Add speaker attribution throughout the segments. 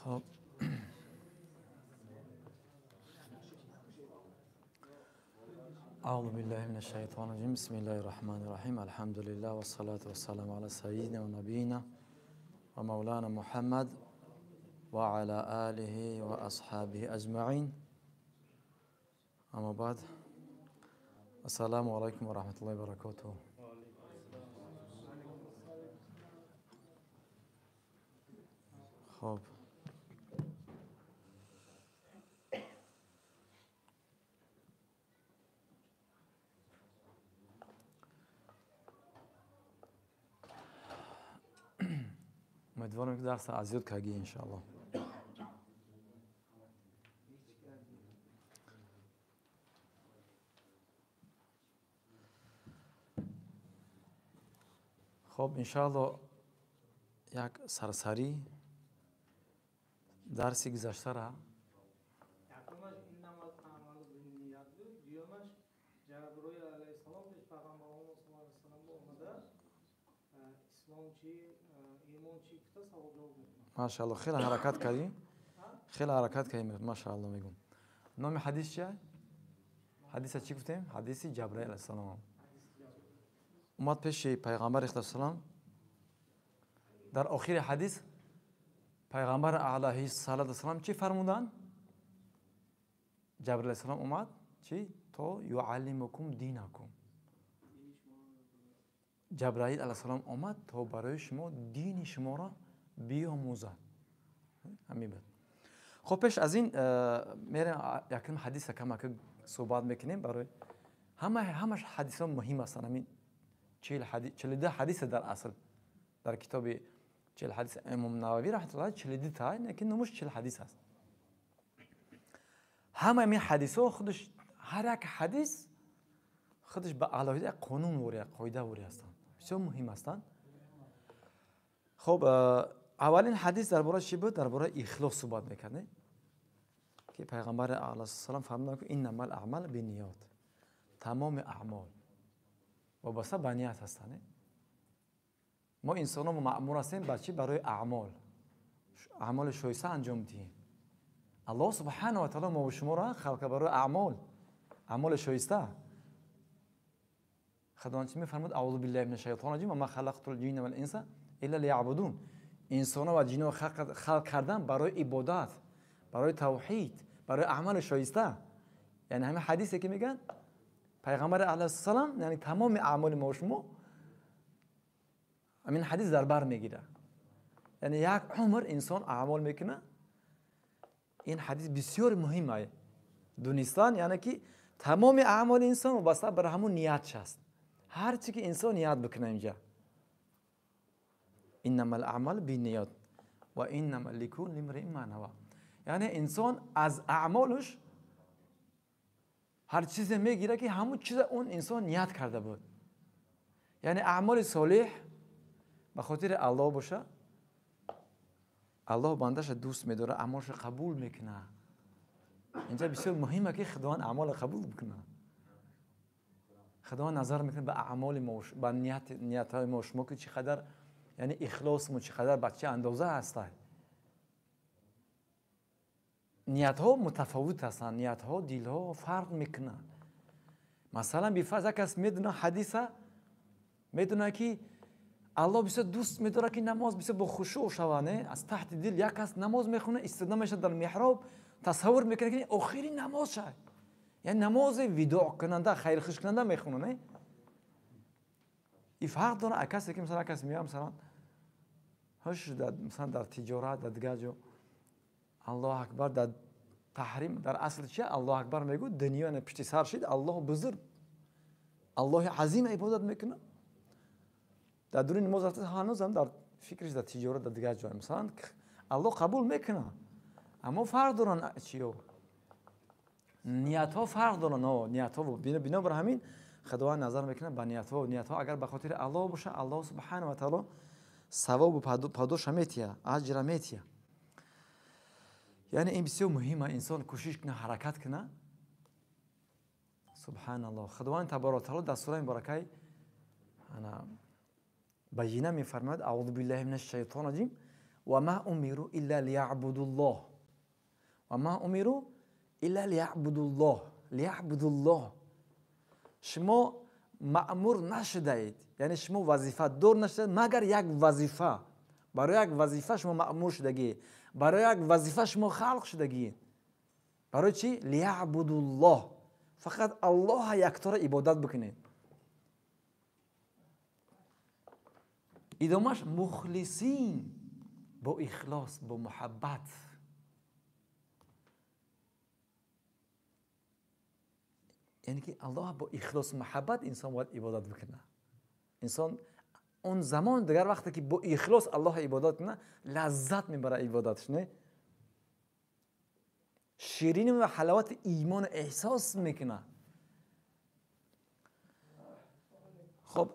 Speaker 1: خب أعوذ بالله من الشيطان الرجيم. بسم الله الرحمن الرحيم. الحمد لله والصلاة والسلام على سيدنا ونبينا ومولانا محمد وعلى آله وأصحابه أجمعين. أما بعد، السلام عليكم ورحمة الله وبركاته. خب امیدوارم که درس از یاد کردی انشاءالله. خب انشاءالله یک سرسری درسی گذشته را ماشاءالله خیلی حرکت کردی، خیلی حرکت کردیم ماشاءالله. میگم نام حدیث چیه؟ حدیث چی گفتیم؟ حدیث جبرئیل علیه السلام اومد پیش پیغمبر علیه السلام. در آخر حدیث پیغمبر علیه السلام چی فرمودن؟ جبرئیل علیه السلام اومد چی؟ تا یعلمکم دینکم. جبرئیل علیه السلام اومد تا برای شما دین شما را بیاموزد. همین بود. خب پیش از این میریم یکم حدیث کم که صحبت میکنیم. برای همش حدیث ها مهم هستن. همین 42 حدیث در اصل در کتاب 40 حدیث امام نووی رحمت الله 42 تا، لیکن نموش 40 حدیث هست. همه این حدیث ها خودش هر یک حدیث خودش به علاوه یک قانون وری، یک قاعده وری هستند، بسیار مهم هستند. خب اولین حدیث درباره چی بود؟ درباره اخلاص صحبت میکرد که پیغمبر علیه السلام فرمودند که انما الاعمال بالنیات، تمام اعمال وابسته به نیت هستند. ما انسان ها مأمور هستیم به چی؟ برای اعمال، اعمال شایسته انجام دهیم. الله سبحانه و تعالی ما و شما را خلق برای اعمال، اعمال شایسته. خداوند چی میفرمود؟ اعوذ بالله من الشیطان الرجیم و ما خلقت الجن والانس الا لیعبدون. انسان و جن را خلق کردن برای عبادت، برای توحید، برای اعمال شایسته. یعنی همه حدیثی که میگن پیغمبر علیه السلام، یعنی تمام اعمال ما و شما همین حدیث در بر میگیره. یعنی یک عمر انسان اعمال میکنه. این حدیث بسیار مهمه دونستان، یعنی که تمام اعمال انسان وابسته بر همون نیتش است. هر چی که انسان نیت بکنه اینجا، انما الاعمال بالنیات و انما لکل امرئ ما نوی. یعنی انسان از اعمالش هر چیزی میگیره که همون چیز اون انسان نیت کرده بود. یعنی اعمال صالح به خاطر الله باشه، الله بندش دوست میداره، اعمالش قبول میکنه. اینجا بسیار مهمه که خداوند اعمال قبول بکنه. خداوند نظر میکنه به اعمال ما، به نیت های ما شما که چقدر، یعنی اخلاص ما چقدر به چه اندازه هست. نیت ها متفاوت هستند، نیت ها دل ها فرق میکنن. مثلا بیفرض یک کس میدونه حدیثه، میدونه که الله بسیار دوست میداره که نماز بسیار با خشوع شوه، نه از تحت دل یک کس نماز میخونه، استدامه میشه در محراب، تصور میکنه که آخرین نماز شه، یعنی نماز وداع کننده، خیر خوش کننده میخونه. نه این فرق داره کسی که مثلا کس میاد مثلا هش در مثلا در تجارت در دیگه جا الله اکبر در تحریم، در اصل چیه؟ الله اکبر میگو دنیا نه پشت سر شد، الله بزرگ، الله عظیم عبادت میکنه. در دورین نماز رفته هنوز هم در فکرش در تجارت در دیگه جای مثلا الله قبول میکنه، اما فرق دارن چیو نیت ها فرق دارن. نیت ها بنابر همین خداوند نظر میکنه به نیت ها. نیت ها اگر به خاطر الله باشه، الله سبحانه و تعالی ثواب و پاداش میتیه، اجر میتیه. یعنی این بسیار مهمه انسان کوشش کنه، حرکت کنه. سبحان الله. خداوند تبارک و تعالی در سوره مبارکه انا بینه میفرماید اعوذ بالله من الشیطان الرجیم و Ва ма умиру илла лияъбудуллоҳ. Ва ма умиру илла лияъбудуллоҳ. Лияъбудуллоҳ. Шумо маъмур нашудаед, яъне шумо вазифадор нашудаед, магар як вазифа. Барои як вазифа шумо маъмур шудагӣ, барои як вазифа шумо халқ шудагӣ. Барои чӣ? Лияъбудуллоҳ. Фақат Аллоҳа яктора ибодат бикунед. Идомаш мухлисин, бо ихлос, бо муҳаббат. Яъне ки Аллоҳ бо ихлос муҳаббат инсон бояд ибодат бикунад. Инсон он замон дигар вақте ки бо ихлос Аллоҳ ибодат кунад, лаззат мебарад ибодатш, не? Ширин ва ҳаловати имон эҳсос мекунад. Хоб,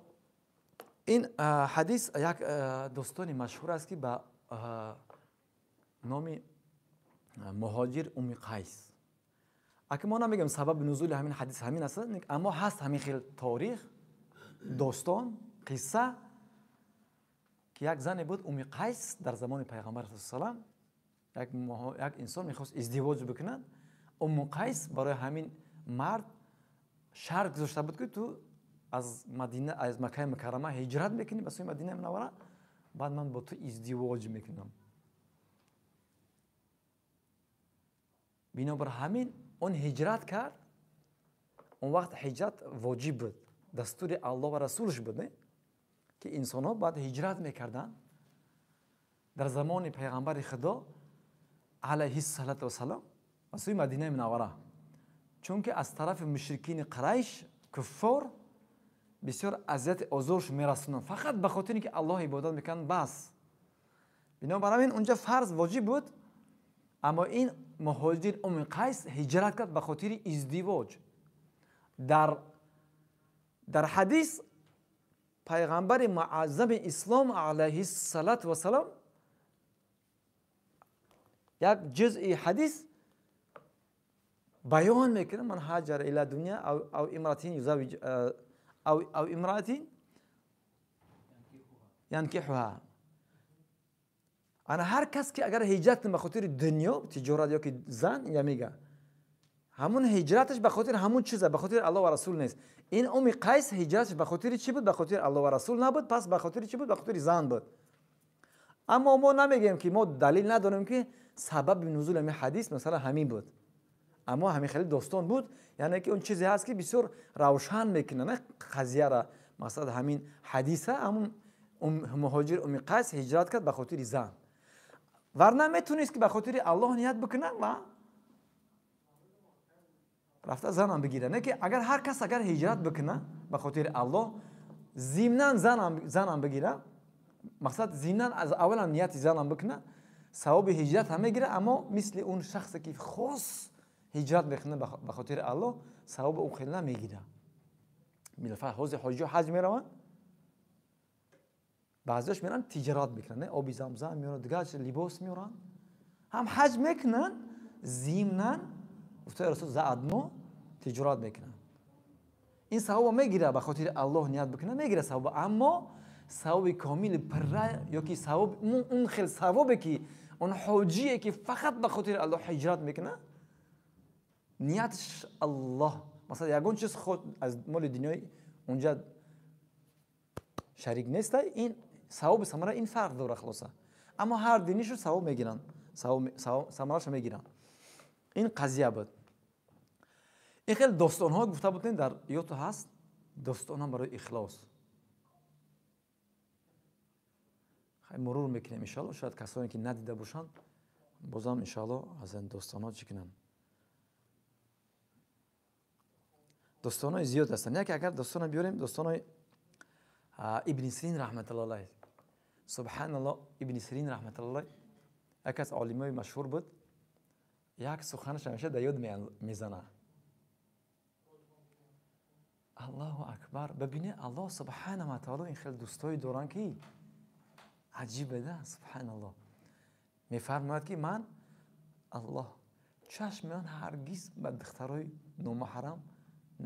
Speaker 1: ин ҳадис як достони машҳур аст, ки ба номи муҳоҷир Умми Қайс. Аки мо намегӯем сабаби нузули ҳамин ҳадис ҳамин аст, аммо ҳаст ҳамин хел торих, достон, қисса, ки як зане буд Умми Қайс дар замони пайғамбар саллаллоҳу алайҳи васаллам. Як инсон мехост издивоҷ бикунад. Умму Қайс барои ҳамин мард шарт гузошта буд, ки ту аз Мадина, аз Маккаи Мукаррама ҳиҷрат мекунӣ ба сӯи Мадинаи Мунаввара, баъд ман бо ту издивоҷ мекунам. Бинобар ҳамин он ҳиҷрат кард. Он вақт ҳиҷрат воҷиб буд, дастури Аллоҳ ва расулаш буд, не? Ки инсонҳо баъд ҳиҷрат мекарданд. Дар замони пайғамбари Худо алайҳи салату вассалом ба сӯи Мадинаи Мунаввара, чунки аз тарафи мушрикини Қурайш, куффор, бисёр азияти озорш мерасонанд, фақат ба хотире ки Аллоҳ ибодат мекунанд, бас. Бинобар ҳамин унҷа фарз воҷиб буд, аммо ин муҳоҷир Умми Қайс ҳиҷрат кард ба хотири издивоҷ. Дар ҳадис пайғамбари муаззами ислом алайҳи салату вассалом як ҷузъи ҳадис баён мекунад: ман ҳаҷара ила дуня ав имратин юзавиҷ ав имраатин янкиҳуҳа. Ана ҳар кас ки агар ҳиҷрат кунад ба хотири дунё, тиҷорат ё ки зан, я мега ҳамун ҳиҷраташ ба хотири ҳамун чиза, ба хотири Аллоҳ ва расул нест. Ин Умми Қайс ҳиҷраташ ба хотири чӣ буд? Ба хотири Аллоҳ ва расул набуд, пас ба хотири чӣ буд? Ба хотири зан буд. Аммо мо намегӯем ки мо далил надорем ки сабаби нузули ҳамин ҳадис масалан ҳамин буд. Аммо ҳамин хеле достон буд, яъне ки он чизе ҳаст ки бисёр равшан мекунад, не қазияра. Масалан ҳамин ҳадиса ҳамун муҳоҷир Умми Қайс ҳиҷрат кард ба хотири зан. Варна метунист ки ба хотири Аллоҳ ният бикунад ва рафта занам бигирад. Не ки агар ҳар кас агар ҳиҷрат бикунад ба хотири Аллоҳ, зимнан занам бигирад, мақсад зимнан аз аввалам нияти занам бикунад, савоби ҳиҷрат ҳам мегирад, аммо мисли он шахсе ки хос ҳиҷрат мекунад ба хотири Аллоҳ, савоби ӯ хеле намегирад. Милфа ҳозир ҳоҷиҳо ҳаҷ мераванд, баъзеаш мераванд тиҷорат мекунанд, оби замзам меоранд, дигар либос меоранд, ҳам ҳаҷ мекунанд, зимнан гуфтаи расул заадно тиҷорат мекунанд. Ин савобо мегирад ба хотири Аллоҳ ният бикунад, мегирад савобо, аммо савоби комили пирра ё ки савоб он хел савобе ки он ҳоҷие ки фақат ба хотири Аллоҳ ҳиҷрат мекунад, ниятш Аллоҳ, масалан ягон чиз худ аз моли дунёи унҷа шарик неста, ин савоби самара ин фарқ дорад хулоса. Аммо ҳар динишу савоб мегиранд, самараша мегиранд. Ин қазия буд. Ин хеле достонҳо гуфта будем дар ёдту ҳаст, достонҳо барои ихлос. Мурур мекунем иншоалло, шояд касоне ки надида бошанд, бозам иншоалло аз ин достонҳо чӣ кунанд. Достонҳои зиёд ҳастанд. Яке агар достонро биёрем, достонҳои Ибни Сирин раҳматуллоҳи алайҳ. Субҳаналлоҳ, Ибни Сирин раҳматуллоҳи алайҳ яке аз олимои машҳур буд. Як суханаш ҳамеша дар ёд мезанад. Аллоҳу акбар. Бибинед, Аллоҳ субҳанаҳу ва таоло ин хеле дӯстои доранд ки аҷибе да, субҳаналлоҳ. Мефармояд ки ман Аллоҳ чашми ман ҳаргиз ба духтарои номаҳрам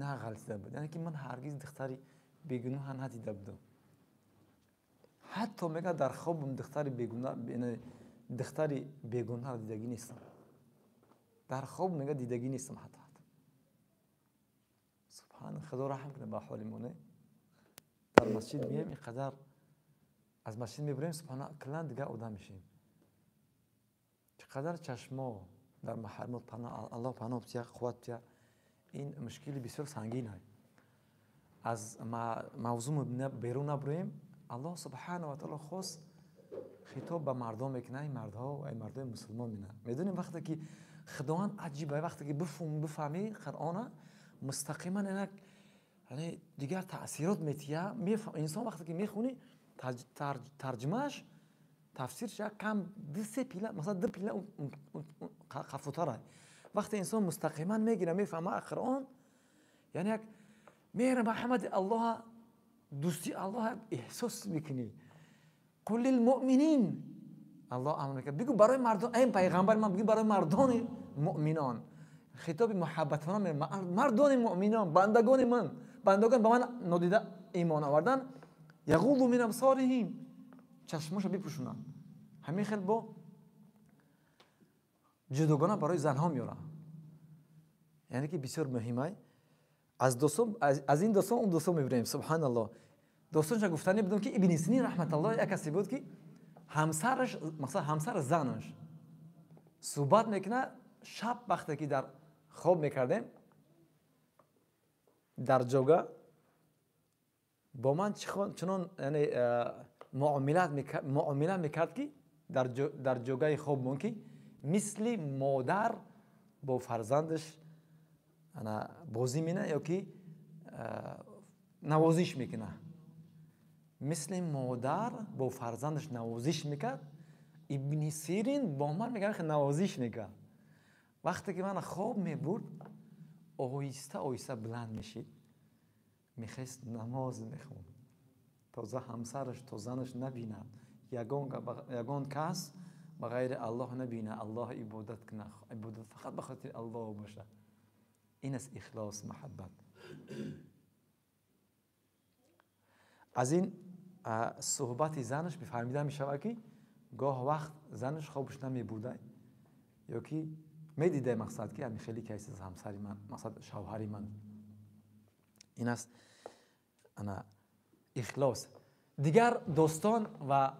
Speaker 1: нағалтида буд. Яъне ки ман ҳаргиз духтари бегуноҳа надида будам. Ҳатто мегӯяд дар хобам духтари бегуноҳ духтари бегунаҳро дидагӣ нестам. Дар хоб мега дидагӣ нестам ҳатто. Субҳан, Худо раҳм кунад ба ҳоли мо, не? Дар масҷид меем, ин қадар аз масҷид мебурем, субҳана, калан дигар одам мешем. Чӣ қадар чашмо дар маҳармот паноҳ, Аллоҳ паноҳ бития, қувват бития. Ин мушкили бисёр сангин аст. Аз мавзӯъ берун набурем. Аллоҳ субҳанаҳу ва таъоло хост хитоб ба мардон мекунад, ай мардҳо, ай мардои мусулмон мена. Медонем вақте ки Худованд аҷиб, вақте ки бифаҳмӣ Қуръона, мустақиман инак яъне дигар таъсирот метия. Инсон вақте ки мехонӣ тарҷумааш, тафсирш як кам ду се пила, масалан ду пила қафотар. Вақте инсон мустақиман мегира, мефаҳма Қуръон, яъне як меҳр марҳамати Аллоҳ, дӯстии Аллоҳ эҳсос мекунӣ. Қул лилмуъминин, Аллоҳ амр мекунад, бигӯ барои мардон, эй пайғамбари ман, бигӯ барои мардони муъминон. Хитоби муҳаббатона, мардони муъминон, бандагони ман, бандагон ба ман нодида имон овардан, яғузу мин абсориҳим, чашмошо бипӯшонанд. Ҳамин хел бо ҷудогона барои занҳо меорад. Яъне ки бисёр муҳимай. Аз достон, аз ин достон он достон мебирем. Субҳаналлоҳ. Достонша гуфтанӣ будам, ки Ибни Синин раҳматаллоҳ як касе буд, ки ҳамсараш, масалан ҳамсар занаш суҳбат мекунад. Шаб вақте ки дар хоб мекардем, дар ҷога бо ман чунон яъне муомила мекард, ки дар ҷогаи хобмон, ки мисли модар бо фарзандаш бозӣ мена ё ки навозиш мекунад. Мисли модар бо фарзандаш навозиш мекард, Ибни Сирин бо ман мегӯяд навозиш мекард. Вақте ки мана хоб мебурд, оҳиста оҳиста баланд мешид, мехест, намоз мехонд, тоза ҳамсараш, то занаш набинад, ягон кас ба ғайри Аллоҳ набинад, Аллоҳ ибодат кунад, ибодат фақат ба хотири Аллоҳ бошад. Ин аст ихлос, муҳаббат. Аз ин суҳбати занаш бифаҳмида мешавад, ки гоҳ вақт занаш хобаш намебурда ё ки медида, мақсад ки ами хеле кайс аз ҳамсари ман, мақсад шавҳари ман. Ин аст ана ихлос. Дигар достон ва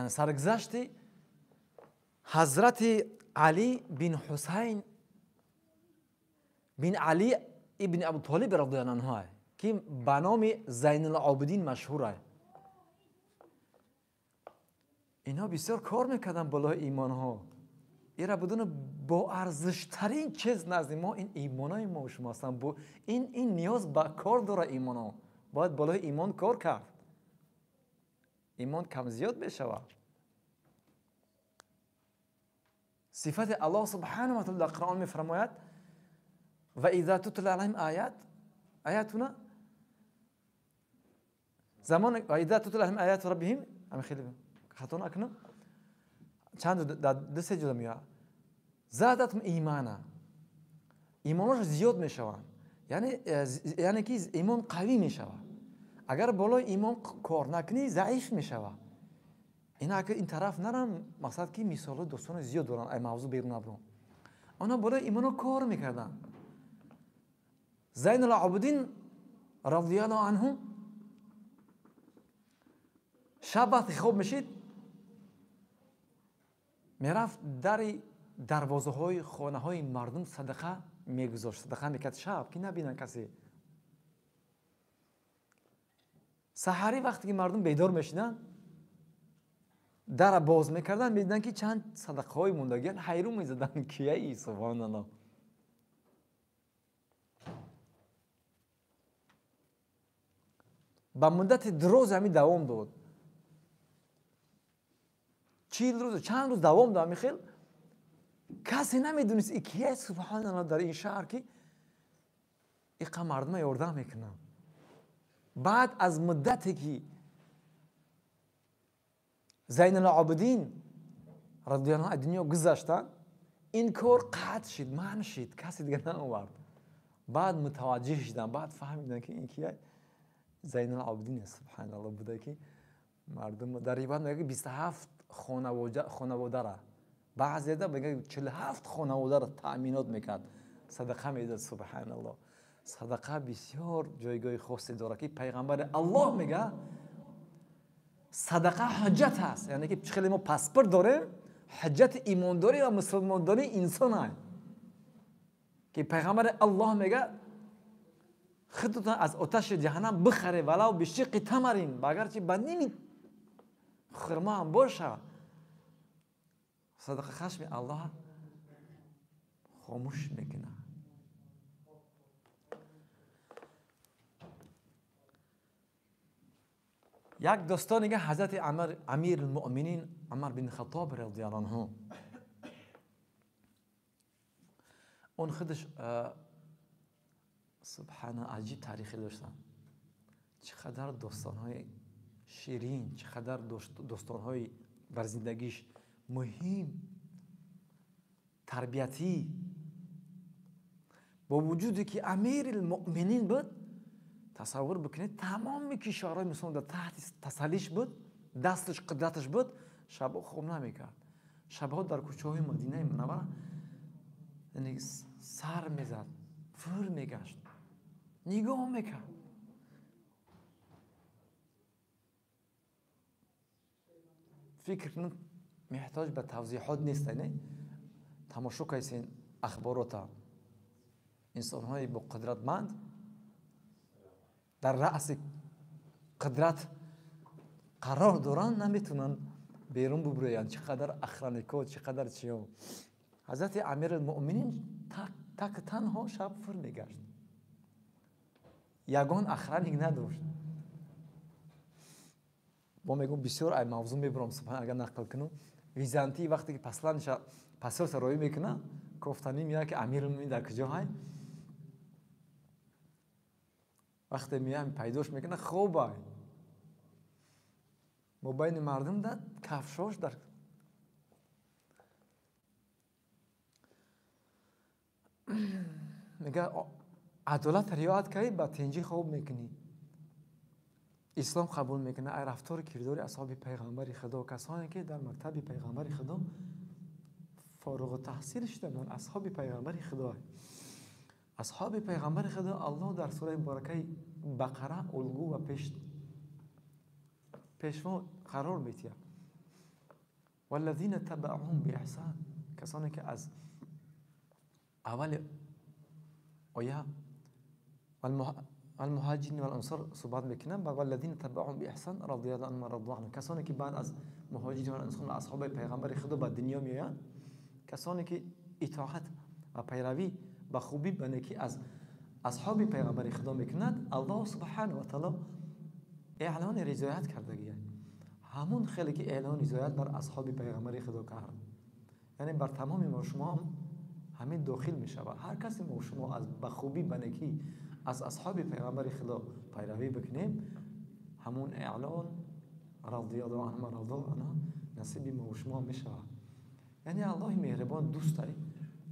Speaker 1: саргузашти ҳазрати Алӣ бин Ҳусайн бин Алӣ ибни Абутолиб радиаллоҳу анҳу, ки ба номи Зайнулобидин машҳур. Инҳо бисёр кор мекарданд болои имонҳо. Ира будуну боарзиштарин чиз назди мо ин имонои мо шумо ҳастанд. Ин ниёз ба кор дора. Имоно бояд болои имон кор кард. Имон кам зиёд мешавад. Сифати Аллоҳ субҳанаҳу ва таъала дар Қуръон мефармояд: ва иза тутла алайҳим аят аятуна замон ва иза тутла алайҳим аяту раббиҳим. Ами хеле хато накунам, чанд дар ду се ҷо меояд: задатум имана, имонош зиёд мешаванд, яъне ки имон қавӣ мешавад. Агар болои имон кор накунӣ, заиф мешавад. Ина агар ин тараф нарам, мақсад ки мисолҳои достони зиёд доранд, ай мавзӯъ берун набурам. Онҳо болои имоно кор мекарданд. Зайнулобидин радиаллоҳу анҳу шаб вақте хоб мешид, мерафт дари дарвозаҳои хонаҳои мардум, садақа мегузошт, садақа мекард шаб, ки набинанд касе. Саҳарӣ вақте ки мардум бедор мешиданд, дара боз мекарданд, медиданд, ки чанд садақаҳои мондагиан. Ҳайрон мезаданд, кияи, субҳоналлоҳ. Ба муддати дуроз ҳамин давом дод, 40 рӯз, чанд рӯз давом дод ҳамин хел. Касе намедонист, и кияй, субҳоналлоҳ, дар ин шаҳр, ки иқа мардума ёрдам мекунанд. Баъд аз муддате ки Зайнулобидин радиаллоҳу аз дунё гузаштанд, ин кор қатъ шид, манъ шид, касе дига наовард. Баъд мутаваҷҷеҳ шуданд, баъд фаҳмиданд, ки ин кияй, Зайнулобидин аст, субҳоналлоҳ, буда, ки мардум дар ривоят мегӯяд, ки 27 хонаводаро баъзеда мегӯяд 47 хонаводаро таъминот мекард, садақа медод. Субҳаналлоҳ, садақа бисёр ҷойгоҳи хосе дорад, ки пайғамбари Аллоҳ мегӯяд садақа ҳуҷҷат аст. Яъне ки хеле мо паспорт дорем, ҳуҷҷати имондорӣ ва мусулмондории инсон аст, ки пайғамбари Аллоҳ мегӯяд худтон аз оташи ҷаҳаннам бихаре, валав бишиқи тамарин, агарчи ба ними хурмо ҳам бошад. Садақа хашми Аллоҳ хомӯш мекунад. Як достоне ки ҳазрати Амирулмуъминин Умар бин Хаттоб радиаллоҳу анҳу, он худаш субҳана аҷиб таърихе доштанд. Чӣ қадар достонҳои ширин, чӣ қадар достонҳои бар зиндагиш муҳим, тарбиятӣ. Бо вуҷуде ки Амирулмуъминин буд, тасаввур бикунед, тамоми кишварҳои мусулмон дар таҳти тасаллиш буд, дасташ қудраташ буд, шабҳо хоб намекард. Шабҳо дар кӯчаҳои Мадинаи Мунаввара яъне сар мезад, фур мегашт, нигоҳ мекард. Фикр кунед, меҳтоҷ ба тавзеҳот нест, не? Тамошо кайсен ахборота. Инсонҳои бо қудратманд дар раъси қудрат қарор доранд, наметавонанд берун бубурӯянд. Чӣ қадар охранико, чӣ қадар чиё. Ҳазрати Амирулмуъминин так танҳо шаб фур мегашт, ягон охраник надошт. Мо мегӯм бисёр ай мавзӯъ мебурам, субҳан, агар нақл кунам. Византий вақте ки пасланша пасёса роӣ мекунад, кофтанӣ меяд ки Амирулмуъминин дар куҷо ҳай. Вақте меяд пайдош мекунад, хобай мобайни мардум дар кафшош дар мега адолат риоят кардӣ, ба тинҷӣ хоб мекунӣ. Ислом қабул мекунад ай рафтори кирдори асҳоби пайғамбари Худо, касоне ки дар мактаби пайғамбари Худо фориғу таҳсил шуда буданд, асҳоби пайғамбари Худо. Асҳоби пайғамбари Худо Аллоҳ дар сураи муборакаи Бақара улгӯ ва пешво қарор медиҳад. Валлазина табаъуҳум бииҳсон, касоне ки аз аввали оя والمهاجرین والانصار صحبت میکنن، والذین تبعهم بإحسان رضی الله عنهم ورضوا عنه، کسانی که بعد از مهاجرین و انصار اصحاب پیغمبر خدا به دنیا میآیند، کسانی که اطاعت و پیروی به خوبی به نیکی از اصحاب پیغمبر خدا میکنند، الله سبحانه و تعالی اعلان رضایت کردگیه. همون خیلی که اعلان رضایت بر اصحاب پیغمبر خدا کرد، یعنی بر تمام ما شما هم همین داخل میشود. هر کسی ما شما از به خوبی به نیکی از اصحاب پیغمبر خدا پیروی بکنیم، همون اعلان رضی الله عنهم و رضوا عنه نصیب ما و شما میشود. یعنی الله مهربان دوست داری،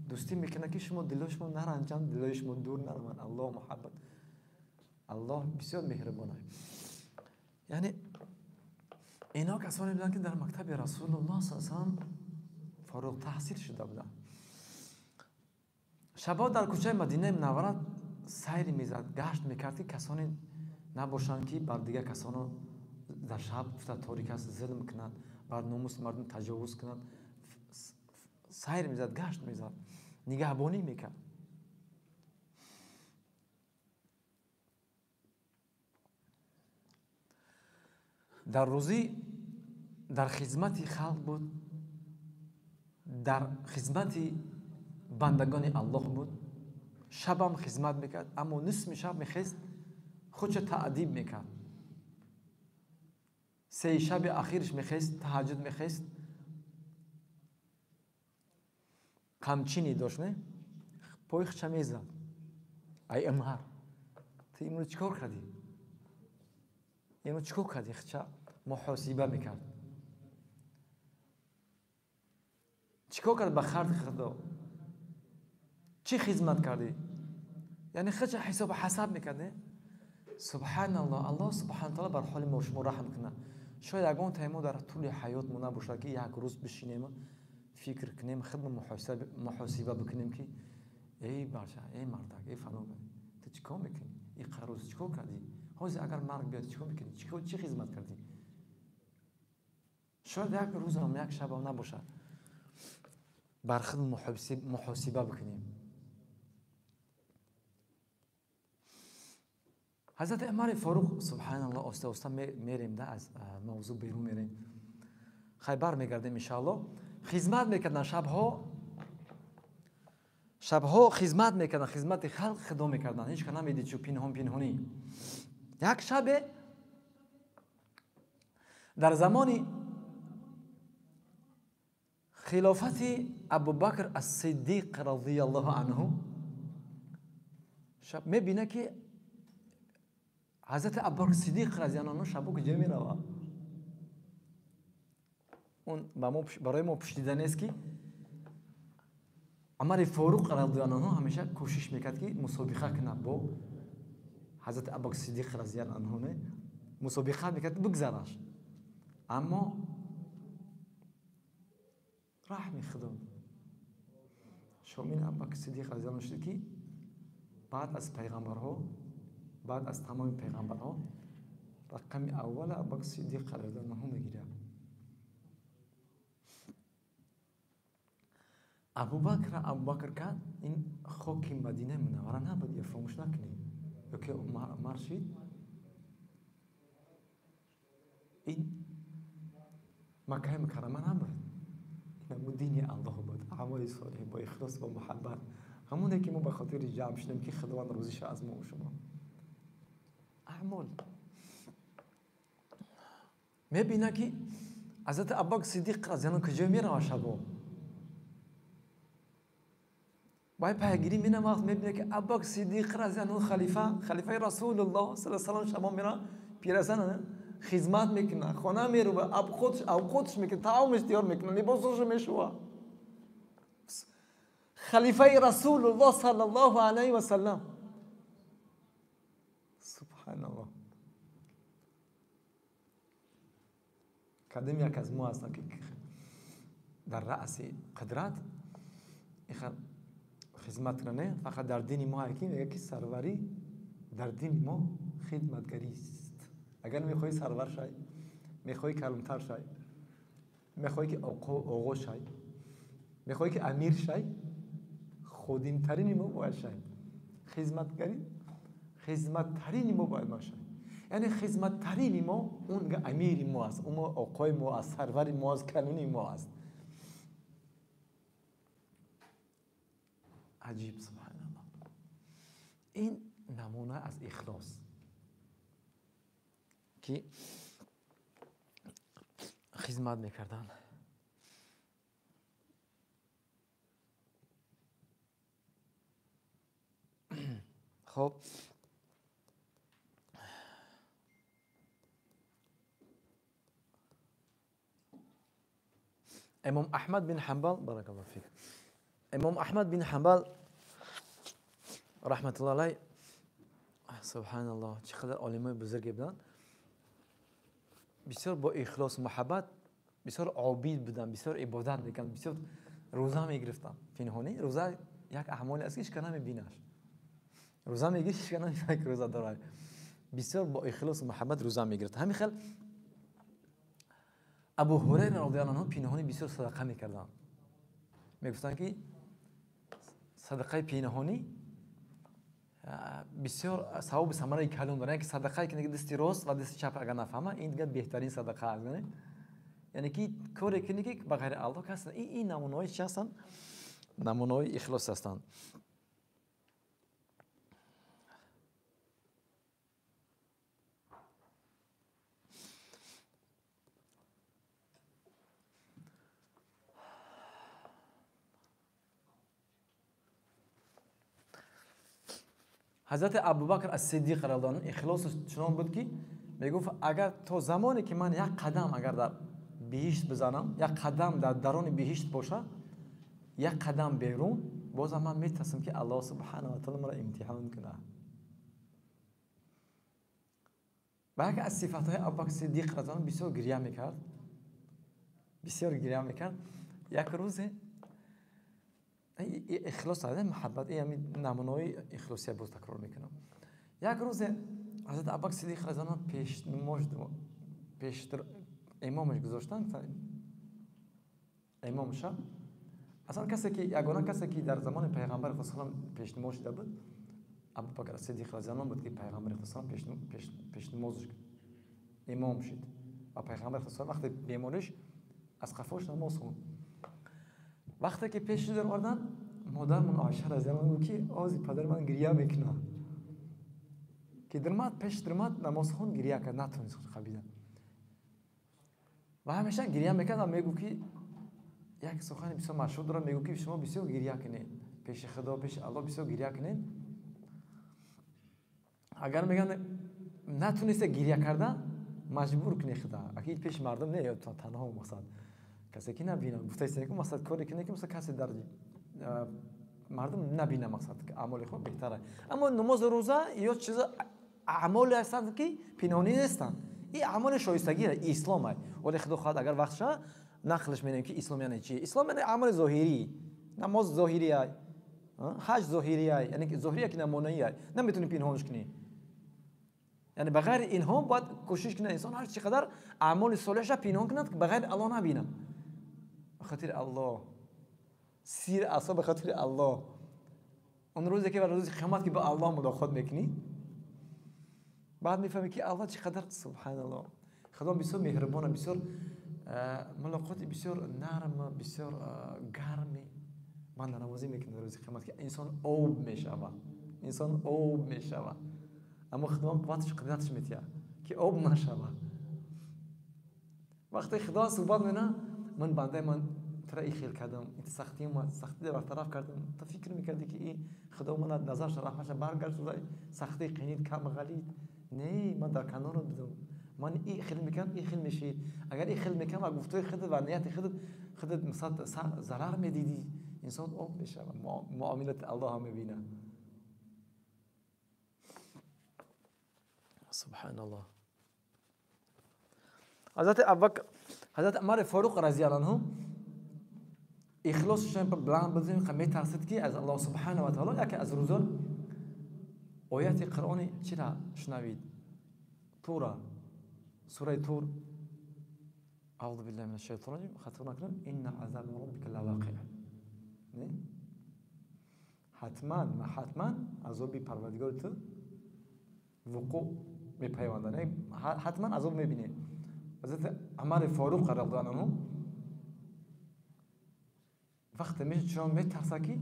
Speaker 1: دوستی میکنه که شما دلای شما نرنجند، دلای شما دور نروند. الله محبت، الله بسیار مهربان است. یعنی اینا کسانی بودند که در مکتب رسول الله صلی الله علیه و سلم فارغ تحصیل شده بودند. شبا در کوچه مدینه منوره سیر میزد، گشت میکرد که کسانی نباشند که بر دیگر کسانو در شب تاریک است ظلم کنند، بر ناموس مردم تجاوز کنند. سیر میزد، گشت میزد، نگهبانی میکرد. در روزی در خدمت خلق بود، در خدمت بندگان الله بود. شبم خدمت میکرد، اما نصف شب میخواست خودش تعذیب میکرد. سه شب اخیرش میخواست تهجد میخواست، قمچینی داشت، نه پای خودش میزد. ای عمر، تو امروز چیکار کردی؟ امروز چیکار کردی؟ خودش محاسبه میکرد. چیکار کرد به خرد خدا؟ چی خدمت کردی؟ یعنی خودش حساب میکرد، نه؟ سبحان الله، الله سبحانه تعالی بر حال ما و شما رحم کنه. Шояд ягон таймо дар тӯли ҳаёт мо набошад, ки як рӯз бишинем, фикр кунем, худ муҳосиба бикунем, ки эй бача, эй мардак, эй фалон, ту чӣ кор мекунӣ? Ин қарӯз чӣ кор кардӣ? Ҳозир агар марг биёд чӣ кор мекунӣ? Чӣ хизмат кардӣ? Шояд як рӯзам, як шабам набошад бар худ муҳосиба бикунем. Ҳазрати Умари Форуқ, субҳаналлоҳ, оста оста мерем, да аз мавзӯъ берун мерем. Хай бармегардем иншааллоҳ. Хизмат мекарданд шабҳо, шабҳо хизмат мекарданд, хизмати халқ хидо мекарданд. Ҳеҷ кас намедид, чу пинҳон пинҳонӣ. Як шабе дар замони хилофати Абубакр ас-Сиддиқ разияллоҳу анҳу шаб мебинад, ки ҳазрати Абубакр Сиддиқ разияллоҳу анҳу шабо куҷо меравад. Он барои мо пуштида нест, ки Умари Форуқ разияллоҳу анҳу ҳамеша кӯшиш мекард, ки мусобиқа кунад бо ҳазрати Абубакр Сиддиқ разияллоҳу анҳу, мусобиқа мекард бигзараш. Аммо раҳми Худо шомили Абубакр Сиддиқ разияллоҳу анҳу шуд, ки баъд аз пайғамбарҳо, баъд аз тамоми пайғамбарҳо рақами аввала Абубакр Сиддиқ разияллоҳу анҳу мегирад. Абубакр Абубакр кард, ин хоки Мадинаи Мунаввара набуд, ё фаромӯш накунед. Ё ки Умар шид, ин Маккаи Мукаррама набуд. Ин ҳамун дини Аллоҳ буд, аъмоли солеҳ бо ихлос, бо муҳаббат, ҳамоне ки мо ба хотири ҷамъ шудем, ки Худованд розӣ шавад аз мо ва шумо. Аъмол. Мебинад, ки ҳазрати Абубакр Сиддиқ разияллоҳу анҳу куҷо меравад шабо. Бай пайгирӣ мена вақт мебинад, ки Абубакр Сиддиқ разияллоҳу анҳу халифа, халифаи Расулуллоҳ саллаллоҳу алайҳи васаллам шабо меравад, пиразан хизмат мекунад, хона мерува, авқотш мекунад, таомаш тиёр мекунад, либосошо мешува. Халифаи Расулуллоҳ саллаллоҳу алайҳи васаллам. Субҳаналлоҳ. Кадом як аз мо ҳастанд, ки дар раъси қудрат хизмат кунад? Не, фақат дар дини мо ки мегӯяд, ки сарварӣ дар дини мо хидматгарист. Агар мехоҳӣ сарвар шай, мехоҳӣ калонтар шай, мехоҳӣ ки оғо шай, мехоҳӣ ки амир шай, ходимтарини мо бояд шай. Хизматгари, хизматтарини мо бояд мо шай. Яъне хизматтарини мо он амири мо аст, он оқои мо аст, сарвари мо аст, калони мо аст. Аҷиб, субҳаналлоҳ. Ин намуна аз ихлос, ки хизмат мекарданд. Хоб, Имом Аҳмад бин Ҳанбал, баракаллоҳу фик. Имом Аҳмад бин Ҳанбал раҳматуллоҳ алайҳ, субҳаналлоҳ, чӣ қадар олимои бузурге буданд. Бисёр бо ихлос, муҳаббат, бисёр обид буданд, бисёр ибодат мекарданд, бисёр рӯза мегирифтанд. Пинҳонӣ рӯза як аъмоле аст, ки ҳеҷ кас намебинаш. Рӯза мегирифт, ҳеҷ кас намефаҳмад, ки рӯза дорад. Бисёр бо ихлос, муҳаббат рӯза мегирифт. Ҳамин хел Абу Ҳурайра розияллоҳу анҳу пинҳонӣ бисёр садақа мекарданд. Мегуфтанд, ки садақаи пинҳонӣ бисёр савоби самараи калон дорад. Яъне ки садақае ки дасти рост ва дасти чап агар нафаҳма, ин дигар беҳтарин садақа аст. Яъне ки коре кунӣ, ки ба ғайри Аллоҳ кас. Ин намунаҳои чӣ ҳастанд? Намунаҳои ихлос ҳастанд. Ҳазрати Абубакр ас-Сиддиқ разияллоҳу анҳу ихлосаш чунон буд, ки мегуфт, агар то замоне ки ман як қадам агар дар биҳишт бизанам, як қадам дар даруни биҳишт боша, як қадам берун, бозам ман метарсам, ки Аллоҳ субҳанаҳу ва таъоло маро имтиҳон кунад. Ва яке аз сифатҳои Абубакр Сиддиқ разияллоҳу анҳу бисёр гиря мекард. Бисёр гиря мекард. Як рӯзе ихлос, муҳаббат, ҳамин намунаҳои ихлосия боз такрор мекунам. Як рӯзе ҳазрат Абубакр Сиддиқ разияллоҳу анҳу пешнамоз пештар имомаш гузоштанд, имомша. Аслан касе ки ягона касе ки дар замони пайғамбари Худо саллаллоҳу алайҳи васаллам пешнамоз шуда буд, Абубакр Сиддиқ разияллоҳу анҳу буд, ки пайғамбари Худо саллаллоҳу алайҳи васаллам пешнамозш имом шуд. Ва пайғамбари Худо вақте бемориш аз қафош намоз хонд. Вақте ки пеш дароварданд, модармон Оиша разияллоҳу анҳу гуфт ки ози падари ман гиря мекунад. Ки даромад, пеш даромад, намоз хонд, гиря кард, натавонист қабида. Ва ҳамеша гиря мекард ва мегуфт ки як сухани бисёр машҳур дорад, мегуфт ки шумо бисёр гиря кунед, пеши Худо, пеши Аллоҳ бисёр гиря кунед. Агар мегӯянд натунисте гиря карда, маҷбур кунед Худо. Акид пеши мардум не, ё танҳо мақсад касе ки набинад, гуфтаист ки мақсад коре кунед ки масалан касе дар мардум набина, мақсад аъмоли худ беҳтар аст. Аммо намоз, рӯза ё чиз аъмоле ҳастанд ки пинҳонӣ нестанд. Ин аъмоли шоистагӣ ислом аст. Вале Худо хоҳад агар вақт шавад нақлаш менем ки ислом яъне чи? Ислом яъне амали зоҳирӣ. Намоз зоҳирӣ аст, ҳаҷ зоҳирӣ аст, яъне зоҳирӣ ки намунаӣ аст, наметавонӣ пинҳонш кунӣ. Яъне ба ғайри инҳо бояд кӯшиш кунад инсон ҳар чӣ қадар аъмоли солеҳша пинҳон кунад, ки ба ғайри Аллоҳ набинад. Ба хотири Аллоҳ. Сир асо ба хотири Аллоҳ. Он рӯзе ки рӯзи қиёмат ки ба Аллоҳ мулоқот мекунӣ, баъд мефаҳмӣ ки Аллоҳ чӣ қадар субҳаналлоҳ. Худо бисёр меҳрубон, бисёр мулоқоти бисёр нарм, бисёр гарми. Ман намозӣ мекунам рӯзи қиёмат ки инсон об мешавад. Инсон об мешавад. Аммо Худо қувваташ қудраташ метиҳад ки об нашавад. Вақте Худо суҳбат мекунад, ман бандаи ман тура ин хел кардам, ин сахтӣ омад, сахтӣ бартараф кардам. Ту фикр мекардӣ ки ин Худо мана назараш раҳматаш баргардонда, сахтӣ қинид кам ғалид. Не, ман дар канорат будам. Ман ин хел мекардам, ин хел мешид. Агар ин хел мекардам, ва гуфтои худат ва нияти худат масалан зарар медидӣ, инсон об мешавад. Муомилати Аллоҳ мебинад. Субҳаналлоҳ. Ҳазрати Абубакр, ҳазрати Умар Форуқ разияллоҳу анҳу ихлосашон баланд буд, метарсид ки аз Аллоҳ субҳанаҳу ва таъоло яке аз рӯзон ояти Қуръони чиро шунавид? Тура, сураи Тур. Аъузу биллаҳи минаш шайтони раҷим, хато накунам, инна азаба роббика лавоқиъ. Не? Ҳатман ва ҳатман азоби Парвардигори ту вуқӯъ мепайвандад. Ҳатман азоб мебинӣ. Ҳазрати Умар Форуқ разияллоҳу анҳу вақте чунон метарсад ки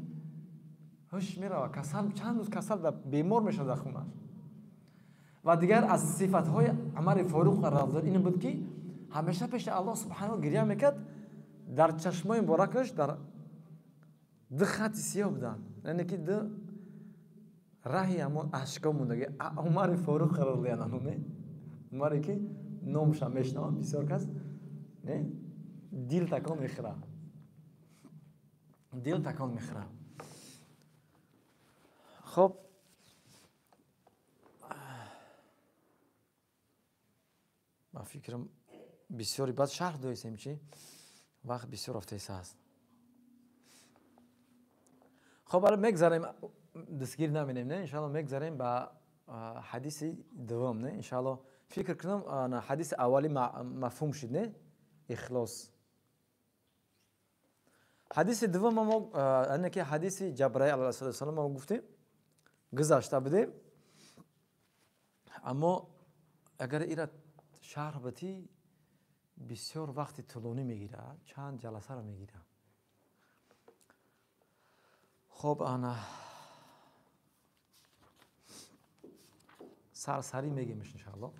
Speaker 1: ҳуш меравад, касал, чанд рӯз касал ва бемор мешавад дар хонаш. Ва дигар аз сифатҳои Умар Форуқ разияллоҳу анҳу ин буд ки ҳамеша пеши Аллоҳ субҳанаҳу гиря мекард, дар чашмои муборакаш дар ду хати сиёҳ буданд, яъне ки ду раҳи ҳамон ашкҳо мондагӣ. Умари Форуқ разияллоҳу анҳу, не? Умаре ки номашам мешунаванд бисёр кас, не? Дил такон мехӯрад. Дил такон мехӯрад. Хоб, ман фикрам бисёри баъд шарҳ доистем, чи вақт бисёр рафтаиса аст. Хоб, ала мегзарем, дастгир наминем, не? Иншаалло мегзарем ба ҳадиси дуввум, не? Иншаалло фикр кунам ҳадиси аввали мафҳум шуд, не? Ихлос. Ҳадиси дуввум мо, яъне ки ҳадиси Ҷабраил алайҳиссалом мо гуфтем, гузашта будем. Аммо агар ира шарҳ битӣ, бисёр вақти тӯлонӣ мегирад, чанд ҷаласаро мегирад. Хоб, ана сарсарӣ мегемш иншаалло.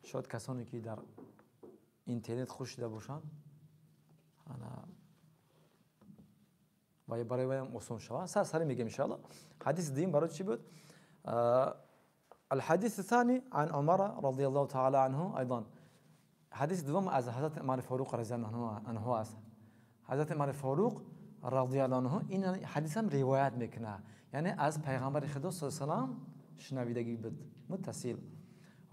Speaker 1: Шояд касоне ки дар интернет хуш шида бошанд, ана ва барои ваям осон шавад. Сарсарӣ мегем иншаалло. Ҳадиси дуюм барои чӣ буд? الحديث الثاني عن عمر رضي الله تعالى عنه أيضا. حديث دوم از حضرت عمر فاروق رضي الله عنه است. حضرت عمر فاروق رضی الله عنه این حدیث هم روایت میکنه، یعنی از پیغمبر خدا صلی الله علیه و سلم شنویدگی بود متصل.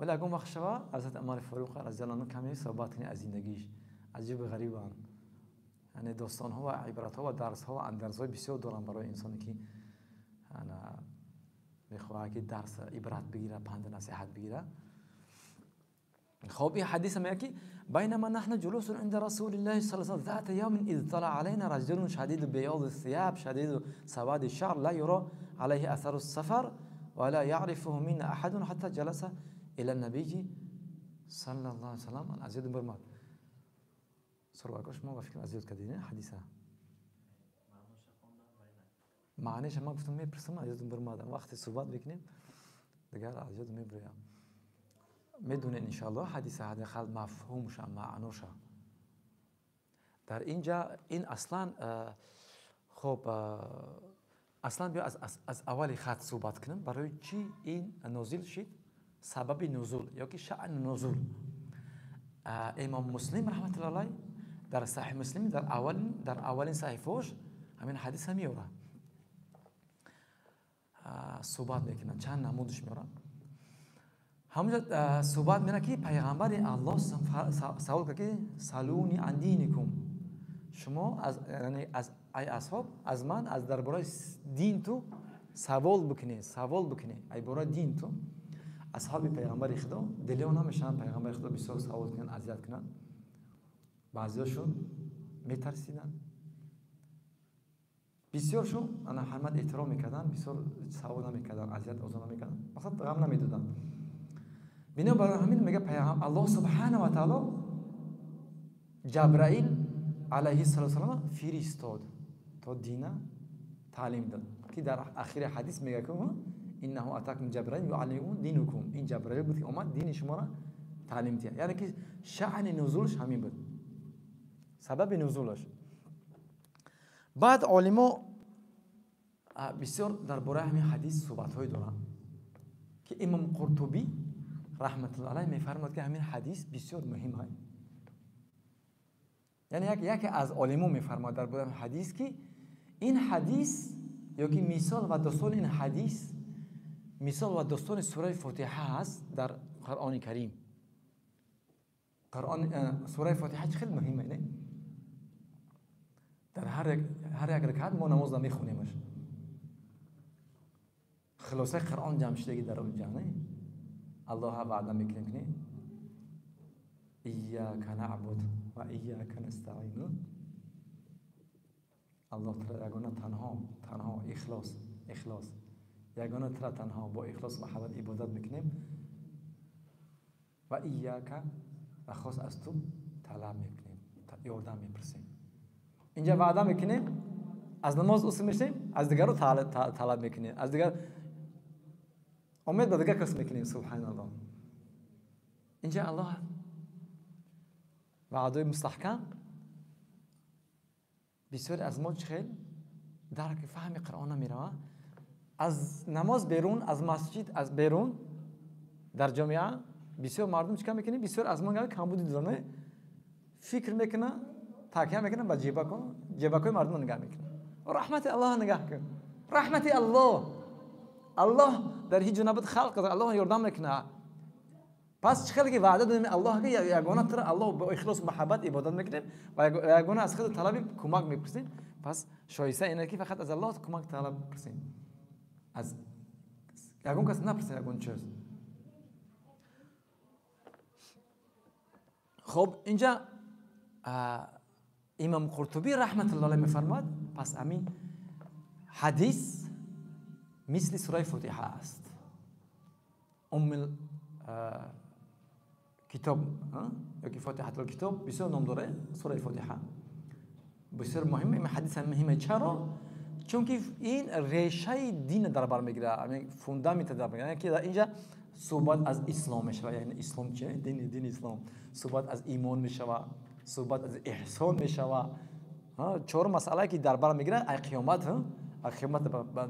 Speaker 1: Вале ягон вақт шава ҳазрат Умари Фаруқ разияллоҳу анҳу каме суҳбат кунӣ аз зиндагиш. Аҷибу ғарибанд. Яъне достонҳо ва ибратҳо ва дарсҳо ва андарзҳои бисёр доранд барои инсоне ки мехоҳад ки дарс ибрат бигира, панду насиҳат бигира. خب این حدیث میگه که بینما نحن جلوس عند رسول الله صلى الله عليه وسلم ذات يوم اذ طلع علينا رجل شديد بياض الثياب شديد سواد الشعر لا يرى عليه اثر السفر ولا يعرفه منا احد حتى جلس الى النبي صلى الله عليه وسلم. از یاد برماد سرواکش ما فکر از یاد کردین حدیثه معنیش ما گفتم میپرسم از یاد برمادم وقتی صحبت بکنیم دیگر از یاد میبریم. میدونین انشاءالله حدیث حداقل مفهومش معنوش در اینجا این اصلا خب اصلا بیا از اول خط صحبت کنم برای چی این نازل شد، سبب نزول یا که شأن نزول. امام مسلم رحمت الله علیه در صحیح مسلم در اولین صحیفه‌اش همین حدیث هم میاره، صحبت میکنن چند نمودش میارن. همونجا صحبت میکنه که پیغمبر الله سوال کرد که سالونی عن دینکم، شما از یعنی از ای اصحاب از من از درباره دین تو سوال بکنی، سوال بکنی ای برای دین تو. اصحاب پیغمبر خدا دلیل نمیشن پیغمبر خدا بسیار سوال کنن اذیت کنن، بعضیاشون میترسیدن، بسیارشون انا حرمت احترام میکردن، بسیار سوال نمیکردن، اذیت آزار نمیکردن، مثلا غم نمیدادن. بنابر همین میگه پیغمبر الله سبحانه و تعالی جبرائیل علیه السلام فرستاد تا دینه تعلیم داد که در اخیر حدیث میگه که انه اتاکم جبرائیل یعلمکم دینکم، این جبرائیل بود که اومد دین شما را تعلیم داد. یعنی که شأن نزولش همین بود، سبب نزولش. بعد عالما بسیار درباره همین حدیث صحبت های دارن که امام قرطبی رحمت الله علیه میفرماد که همین حدیث بسیار مهم است. یعنی یکی از عالما میفرماد درباره حدیث که این حدیث یا که مثال و داستان این حدیث مثال و داستان سوره فاتحه است در قرآن کریم. قرآن سوره فاتحه خیلی مهمه، نه؟ در هر یک رکعت ما نماز نمیخونیمش، خلاصه قرآن جمع شدگی در اونجا، نه؟ الله وعده میکنیم که ایاک نعبد و ایاک نستعین، الله تعالی یگانه تنها تنها اخلاص اخلاص یگانه تر تنها با اخلاص محبت عبادت میکنیم و ایاک و خاص از تو طلب میکنیم، یاردم میپرسیم. اینجا وعده میکنیم از نماز اصول میشیم، از دیگر رو طلب میکنیم، از دیگر امید به دیگر کس میکنیم. سبحان الله. اینجا الله وعده مستحکم. بسیاری از ما خیلی درک فهم قرآن نمیره، از نماز بیرون، از مسجد از بیرون در جامعه بسیار مردم چیکار میکنه؟ بسیار از ما کمبودی دارن، فکر میکنه، تکیه میکنه به جیبکو، جیبکوی مردم نگاه میکنه. رحمت الله نگاه کن، رحمت الله، الله در هیچ جنبت خلق کرد، الله یاردم میکنه. پس چه خیلی که وعده دادیم الله که یگانه تر الله با اخلاص و محبت عبادت میکنیم و یگانه از خود طلب کمک میپرسیم. پس شایسته اینه که فقط از الله کمک طلب پرسیم، از یگان کس نپرسیم یگان چیز. خب اینجا امام قرطبی رحمت الله علیه میفرماد پس امین حدیث مثل سوره فاتحه است. ام کتاب یا که فاتحه الکتاب بسیار نام داره سوره فاتحه، بسیار مهمه. این حدیث هم مهمه. چرا؟ چون که این ریشه دین در بر میگیره، فوندامنت در بر میگیره. یعنی که در اینجا صحبت از اسلام میشه، یعنی اسلام چیه؟ دین اسلام. صحبت از ایمان میشه، صحبت از احسان میشه. چهار مسئله که در بر میگیره، قیامت، قیامت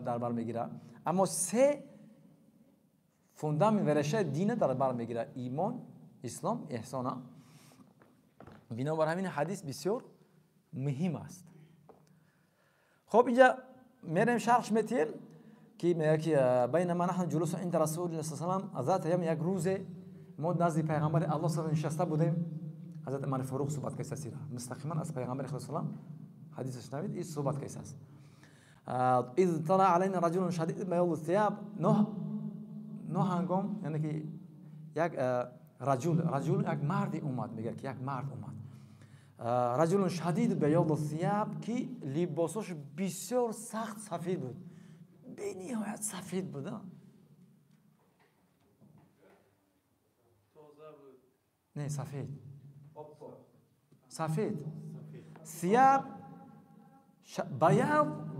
Speaker 1: در بر میگیره. اما سه فوندامنت و ریشه دین در بر میگیره: ایمان، اسلام، احسان. بنابر همین حدیث بسیار مهم است. خب اینجا میریم شرحش میتیم که میگه که بینما نحن جلوس عند رسول الله صلی الله علیه و سلم ذات یوم، یک روز мо назди пайғамбари Аллоҳ саллаллоҳу нишаста будем. Ҳазрат Умар Фаруқ суҳбат кардааст, мустақиман аз пайғамбари Худо саллам ҳадис шунавид, ин суҳбат кардааст. Из тала алайна раҷулун шадид баёду сияб, но ҳангом, яъне ки як раҷул як марди омад, мегӯяд ки як мард омад. Раҷулун шадид баёду сияб, ки либосош бисёр сахт сафед буд, бениҳоят сафед буд. Не, сафед, сафед, сияб,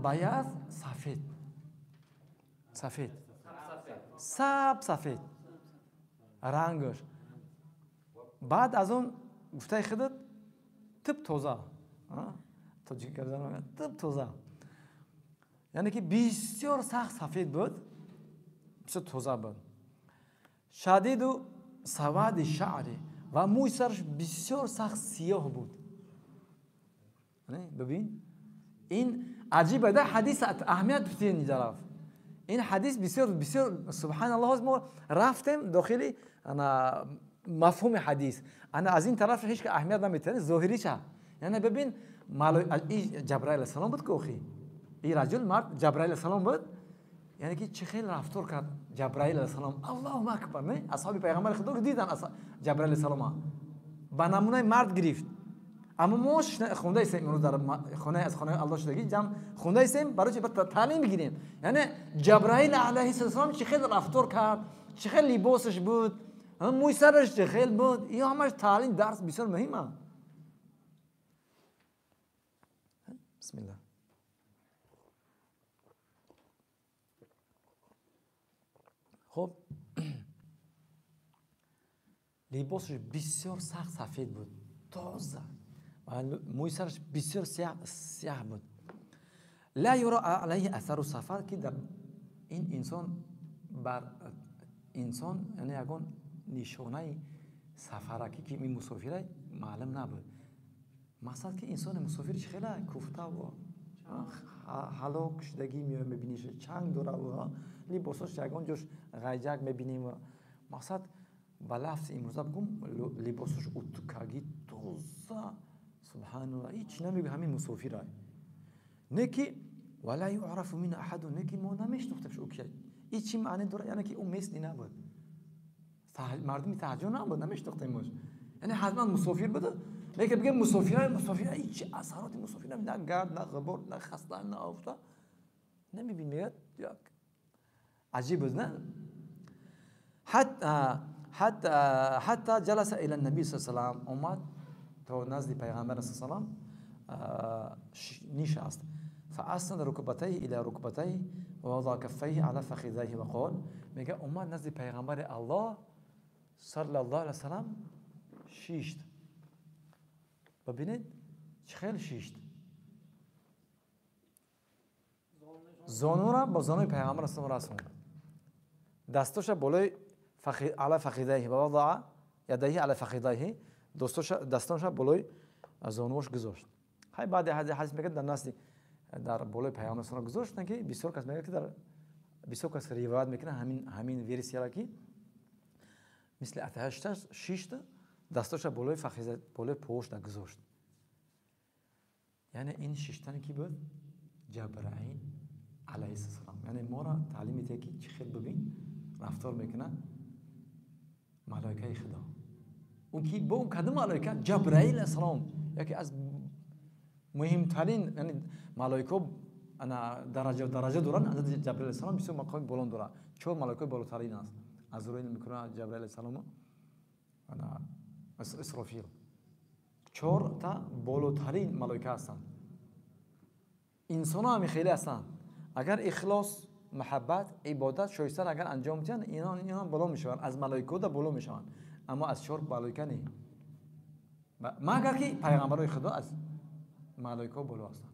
Speaker 1: баяз, сафед, сафед, саб сафед рангаш. Баъд аз он гуфтаи худат тиб тоза, тоҷики тиб тоза, яъне ки бисёр сахт сафед буд, бисёр тоза буд. Шадиду савади шаъри, ва мӯи сараш бисёр сахт сиёҳ буд. Бибин, ин аҷиб да ҳадис аҳамият битин тараф. Ин ҳадис бисёр бисёр субҳаналлоҳ, мо рафтем дохили ана мафҳуми ҳадис. Ана аз ин тараф ҳеҷ аҳамият наметиҳад, зоҳириша. Яъне бибин, Ҷабраил алайҳиссалом буд ки охи. Ин раҷул мард Ҷабраил алайҳиссалом буд. Яъне ки чӣ хел рафтор кард Ҷабраил алайҳиссалом. Аллоҳу акбар, не? Асҳоби пайғамбари Худо дидан Ҷабраил алайҳиссалома. Ба намунаи мард гирифт. Аммо мо хондаистем имрӯз дар хонаи аз хонаи Аллоҳ шудагӣ ҷамъ хондаистем барои чи таълим бигирем. Яъне Ҷабраил алайҳиссалом чӣ хел рафтор кард, чӣ хел либосаш буд, мӯи сараш чӣ хел буд, ин ҳамаш таълим, дарс бисёр муҳим аст. Бисмиллаҳ. Хоб, либосаш бисёр сахт сафед буд, тоза, ва мӯи сараш бисёр сиёҳ буд. Ла юра алайҳи асару сафар, ки дар ин инсон бар инсон яъне ягон нишонаи сафаракӣ ки ин мусофира маълум набуд. Мақсад ки инсони мусофир чӣ хела куфтаву ҳалок шудагӣ мебиниш, чанг дораву либосош ягон ҷош ғайҷак мебинем. Мақсад ба лафзи имрӯза бигӯм, либосош утукагӣ тоза, субҳаналлоҳ, ҳеҷ намегӯ ҳамин мусофира. Не ки вала юърафу мин аҳаду, не ки мо намешинохтем ӯ кия. Ин чӣ маъне дорад? Яъне ки ӯ мисли набуд, мардуми таҳҷо набуд, намешинохтемаш. Яъне ҳатман мусофир буда, лекин бигем мусофира, мусофира ҳеҷ асароти мусофира, на гард, на ғубор, на хаста, на офта намебинем. Мегӯяд як аҷиб буд, не? Ҳатта ҷаласа ила наби саллаллоҳу алайҳи васаллам, омад то назди пайғамбар саллаллоҳу алайҳи васаллам нишаст. فأسند ركبتيه إلى ركبتيه ووضع كفيه على فخذيه وقال، میگه اومد نزد پیغمبر الله صلی الله علیه وسلم شیشت. ببینید چه خیلی شیشت، زانو را با زانوی پیغمبر صلی الله علیه وسلم، دستاش بالای علی فخذيه و وضع یدیه علی فخذيه، دستانش بالای زانوش گذاشت. خیلی بعد حدیث میگه در نزد در بالای پیامبر صلی الله علیه و گذاشتن که بسیار کس میگه که در بسیار کس روایت میکنه همین ورسیا که مثل اتهشت شیشت دستاش بالای فخذ بالای پشت گذاشت. یعنی این شیشتن کی بود؟ جبرائیل علیه السلام. یعنی ما را تعلیم میده که چه خیلی ببین رفتار میکنه ملائکه خدا. اون کی با اون کدوم ملائکه؟ جبرائیل علیه السلام، یکی از مهمترین یعنی ملائکه انا درجه درجه دارن. حضرت جبرائیل علیه السلام بسیار مقام بلند داره، چهار ملائکه بالاترین است. از روی میکنه جبرائیل علیه السلام انا اسرافیل، چهار تا بالاترین ملائکه هستند. انسان ها هم خیلی هستند، اگر اخلاص، محبت، عبادت شایسته اگر انجام بدن، اینا بالا میشوند، از ملائکه دا بالا میشوند، اما از چهار ملائکه نه. مگر که پیغمبرای خدا از ملائکه بالا هستند.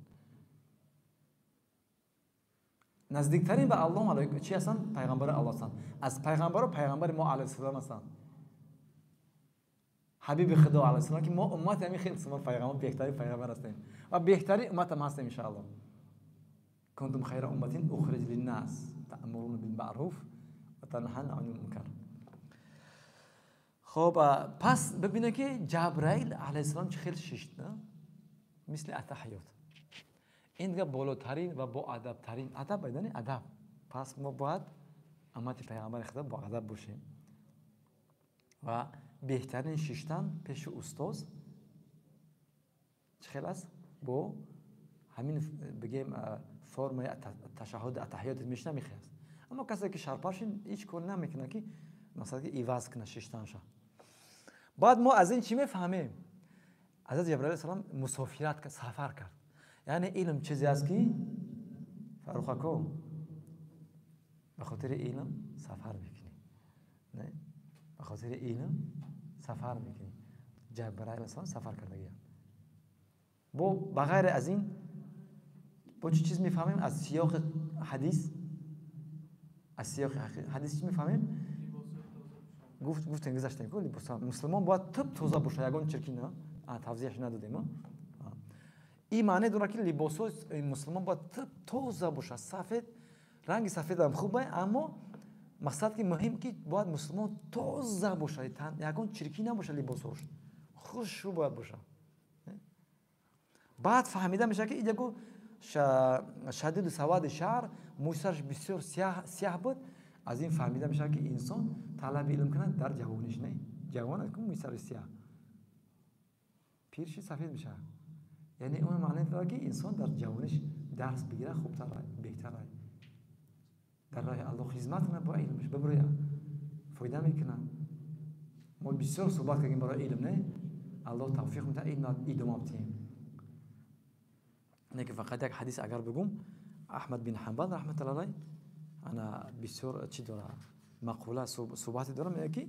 Speaker 1: نزدیکترین به الله ملائکه چی هستند؟ پیغمبر الله هستند. از پیغمبر پیغمبر ما علیه السلام هستند، حبیب خدا علیه السلام، که ما امت همین خیلی سمار پیغمبر، بهترین پیغمبر هستیم و بهترین امت هم هستیم ان شاء الله. کنتم خیر امت اخرج للناس تأمرون بالمعروف و تنهون عن المنکر. Хуб, пас бибинед ки Ҷабраил алайҳиссалом чӣ хел шишт, мисли аттаҳиёт. Ин дига болотарин ва боадабтарин адаб, байдани адаб. Пас мо бояд уммати пайғамбари худо боадаб бошем ва беҳтарин шиштан пеши устоз чӣ хел аст? Бо ҳамин бигем формаи ташаҳҳуд аттаҳиёт мешина мехел аст. Аммо касе ки шарпаршин ҳеҷ кор намекунад ки масалан ки иваз кунад шиштанша. Баъд мо аз ин чӣ мефаҳмем? Ҳазрат Ҷабраил алайҳиссалом мусофират кард, сафар кард. Яъне илм чизе аст ки Фаррух ако ба хотири илм сафар мекунӣ. Не? Ба хотири илм сафар мекунӣ. Ҷабраил алайҳиссалом сафар кардагиям. Бо ба ғайри аз ин бо чӣ чиз мефаҳмем аз сиёқи ҳадис? Аз сиёқи ҳадис чӣ мефаҳмем? Гуфтем гузаштем ку либоса мусулмон бояд тиб тоза бошад, ягон чирки на, тавзеҳ надодем. Ин маъне дорад ки либосҳои мусулмон бояд тиб тоза бошад, сафед, ранги сафедам хуб, аммо мақсад ки муҳим ки бояд мусулмон тоза бошад, ягон чиркӣ набошад либосҳош, хушрӯ бояд бошад. Баъд фаҳмида мешавад ки идаго шадиду савади шаҳр мӯи сараш бисёр сиёҳ буд. Аз ин фаҳмида мешавад ки инсон талаби илм кунад дар ҷавониш, не? Ҷавон аст ку мӯи сараш сиёҳ, пирши сафед мешавад. Яъне он маъне дорад ки инсон дар ҷавониш дарс бигирад хубтар, беҳтар, дар роҳи Аллоҳ хизмат кунад бо илмаш бибурӯяд, фоида мекунад. Мо бисёр суҳбат кардем барои илм, не? Аллоҳ тавфиқ медиҳад илм идома бидиҳем. Не ки фақат як ҳадис агар бигӯм, Аҳмад бин Ҳанбал раҳматуллоҳи алайҳ ана бисёр чӣ дорад, мақула суҳбате дорад, мегӯяд ки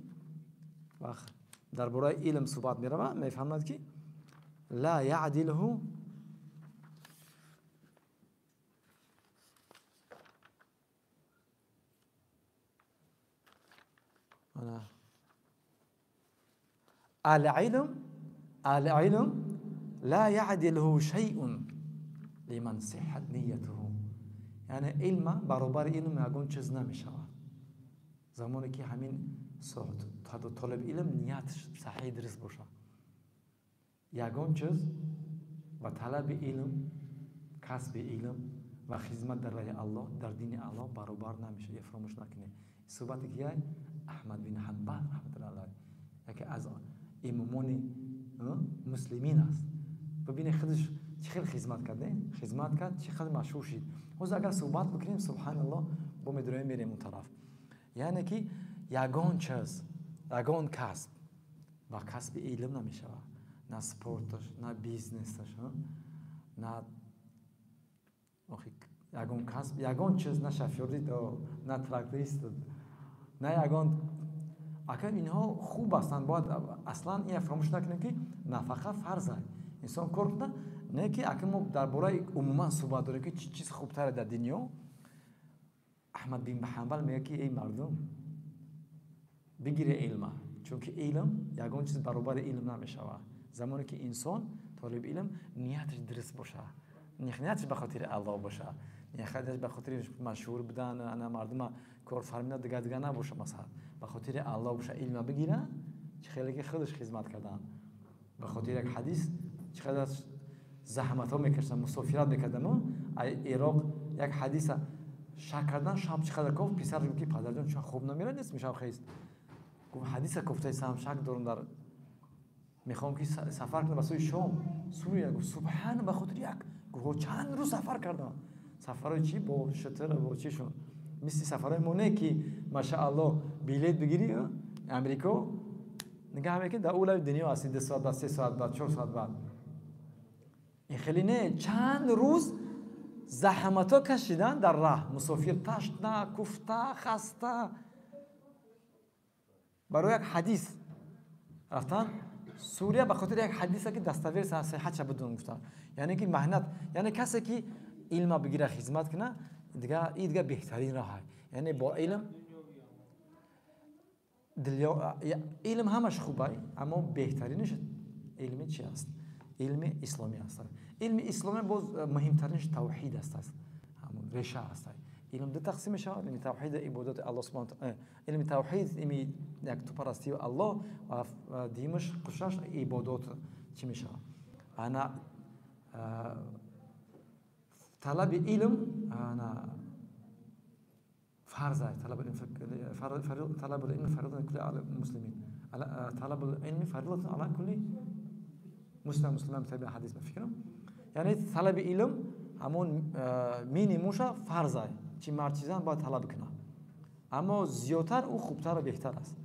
Speaker 1: вақт дар бораи илм суҳбат меравад, мефаҳмад ки ла яъдилҳу алилм, алилм ла яъдилҳу шайъун лиман сиҳат ниятуҳу. Яъне илма баробари илм ягон чиз намешавад. Замоне ки ҳамин толиби илм ниятш саҳиҳ дуруст бошад, ягон чиз ба талаби илм, касби илм ва хизмат дар роҳи Аллоҳ, дар дини Аллоҳ баробар намешавад. Фаромӯш накунед суҳбате ки Аҳмад бин Ҳанбал раҳматуллоҳи алайҳ яке аз имомони муслимин аст. Бибинед худаш чӣ хел хизмат кард, хизмат кард, чӣ қадр машҳур шид. Ҳозир агар суҳбат бикунем, субҳаналлоҳ, бо медуроем мерем он тараф. Яъне ки ягон чиз, ягон касб ба касби илм намешавад. На спорташ, на бизнесаш, на ягон касб, ягон чиз, на шофёрӣ, на тракторист, на ягон. Акан инҳо хуб ҳастанд, бояд аслан ин фаромӯш накунем ки нафақа фарз аст. Инсон кор кунад, не ки акан мо дар бораи умуман суҳбат дорем ки чӣ чиз хубтаре дар дунё. Аҳмад бин Ҳанбал мегӯяд ки эй мардум, бигире илма, чунки илм ягон чиз баробари илм намешавад. Замоне ки инсон толиби илм нияташ дуруст бошад, нияташ ба хотири Аллоҳ бошад, нияташ ба хотири машҳур будан, ана мардума корфармина дигар дигар набошад, масалан ба хотири Аллоҳ бошад, илма бигира, чӣ хеле ки худаш хизмат кардан, ба хотири як ҳадис чӣ қадар заҳматҳо мекашиданд, мусофират мекардам. Ироқ як ҳадиса шак кардан, шаб чӣ қадар кофт, писараш гуфт ки падарҷон чун хоб намерад, нест мешав хест. Гуфт ҳадиса кофтаисам, шак дорам, дар мехоҳам ки сафар кунам ба сӯи Шом, Сурия. Гуфт субҳан, ба хотири як. Гуфт чанд рӯз сафар кардам. Сафарҳои чӣ? Бо шутур, бо чишон. Мисли сафарҳои мо не ки машааллоҳ билет бигирӣ Амрико, нигаҳ мекунӣ дар улави дунё ҳастӣ 2 соат баъд, 3 соат баъд, 4 соат баъд. Ин хеле не, чанд рӯз заҳматҳо кашидан дар раҳ, мусофир ташна, куфта, хаста, барои як ҳадис рафтан Сурия ба хотири як ҳадисе ки доставер сиҳатша бидун гуфтан. Яъне ки маҳнат, яъне касе ки илма бигира хизмат кунад, дигар ин дигар беҳтарин роҳ аст. Яъне бо илм илм ҳамаш хуб аст, аммо беҳтаринаш илми чи аст? Илми исломӣ аст. Илми исломӣ боз муҳимтаринаш тавҳид аст, ҳамон реша аст. Илм ду тақсим мешавад: илми тавҳид, ибодати Аллоҳ субҳонаҳу ва таъоло, илми тавҳид, илми яктопарастии Аллоҳ, ва димаш қушаш ибодот чӣ мешавад. Ана талаби илм ана фарз аст. Талаб илм фаризатун кулли муслимин, талаб илм фаризатун ала кулли муслим, муслим таби ҳадис ба фикрам. Яъне талаби илм ҳамон минимумша фарз аст, чи мард чи зан бояд талаб кунад, аммо зиёдтар ӯ хубтару беҳтар аст.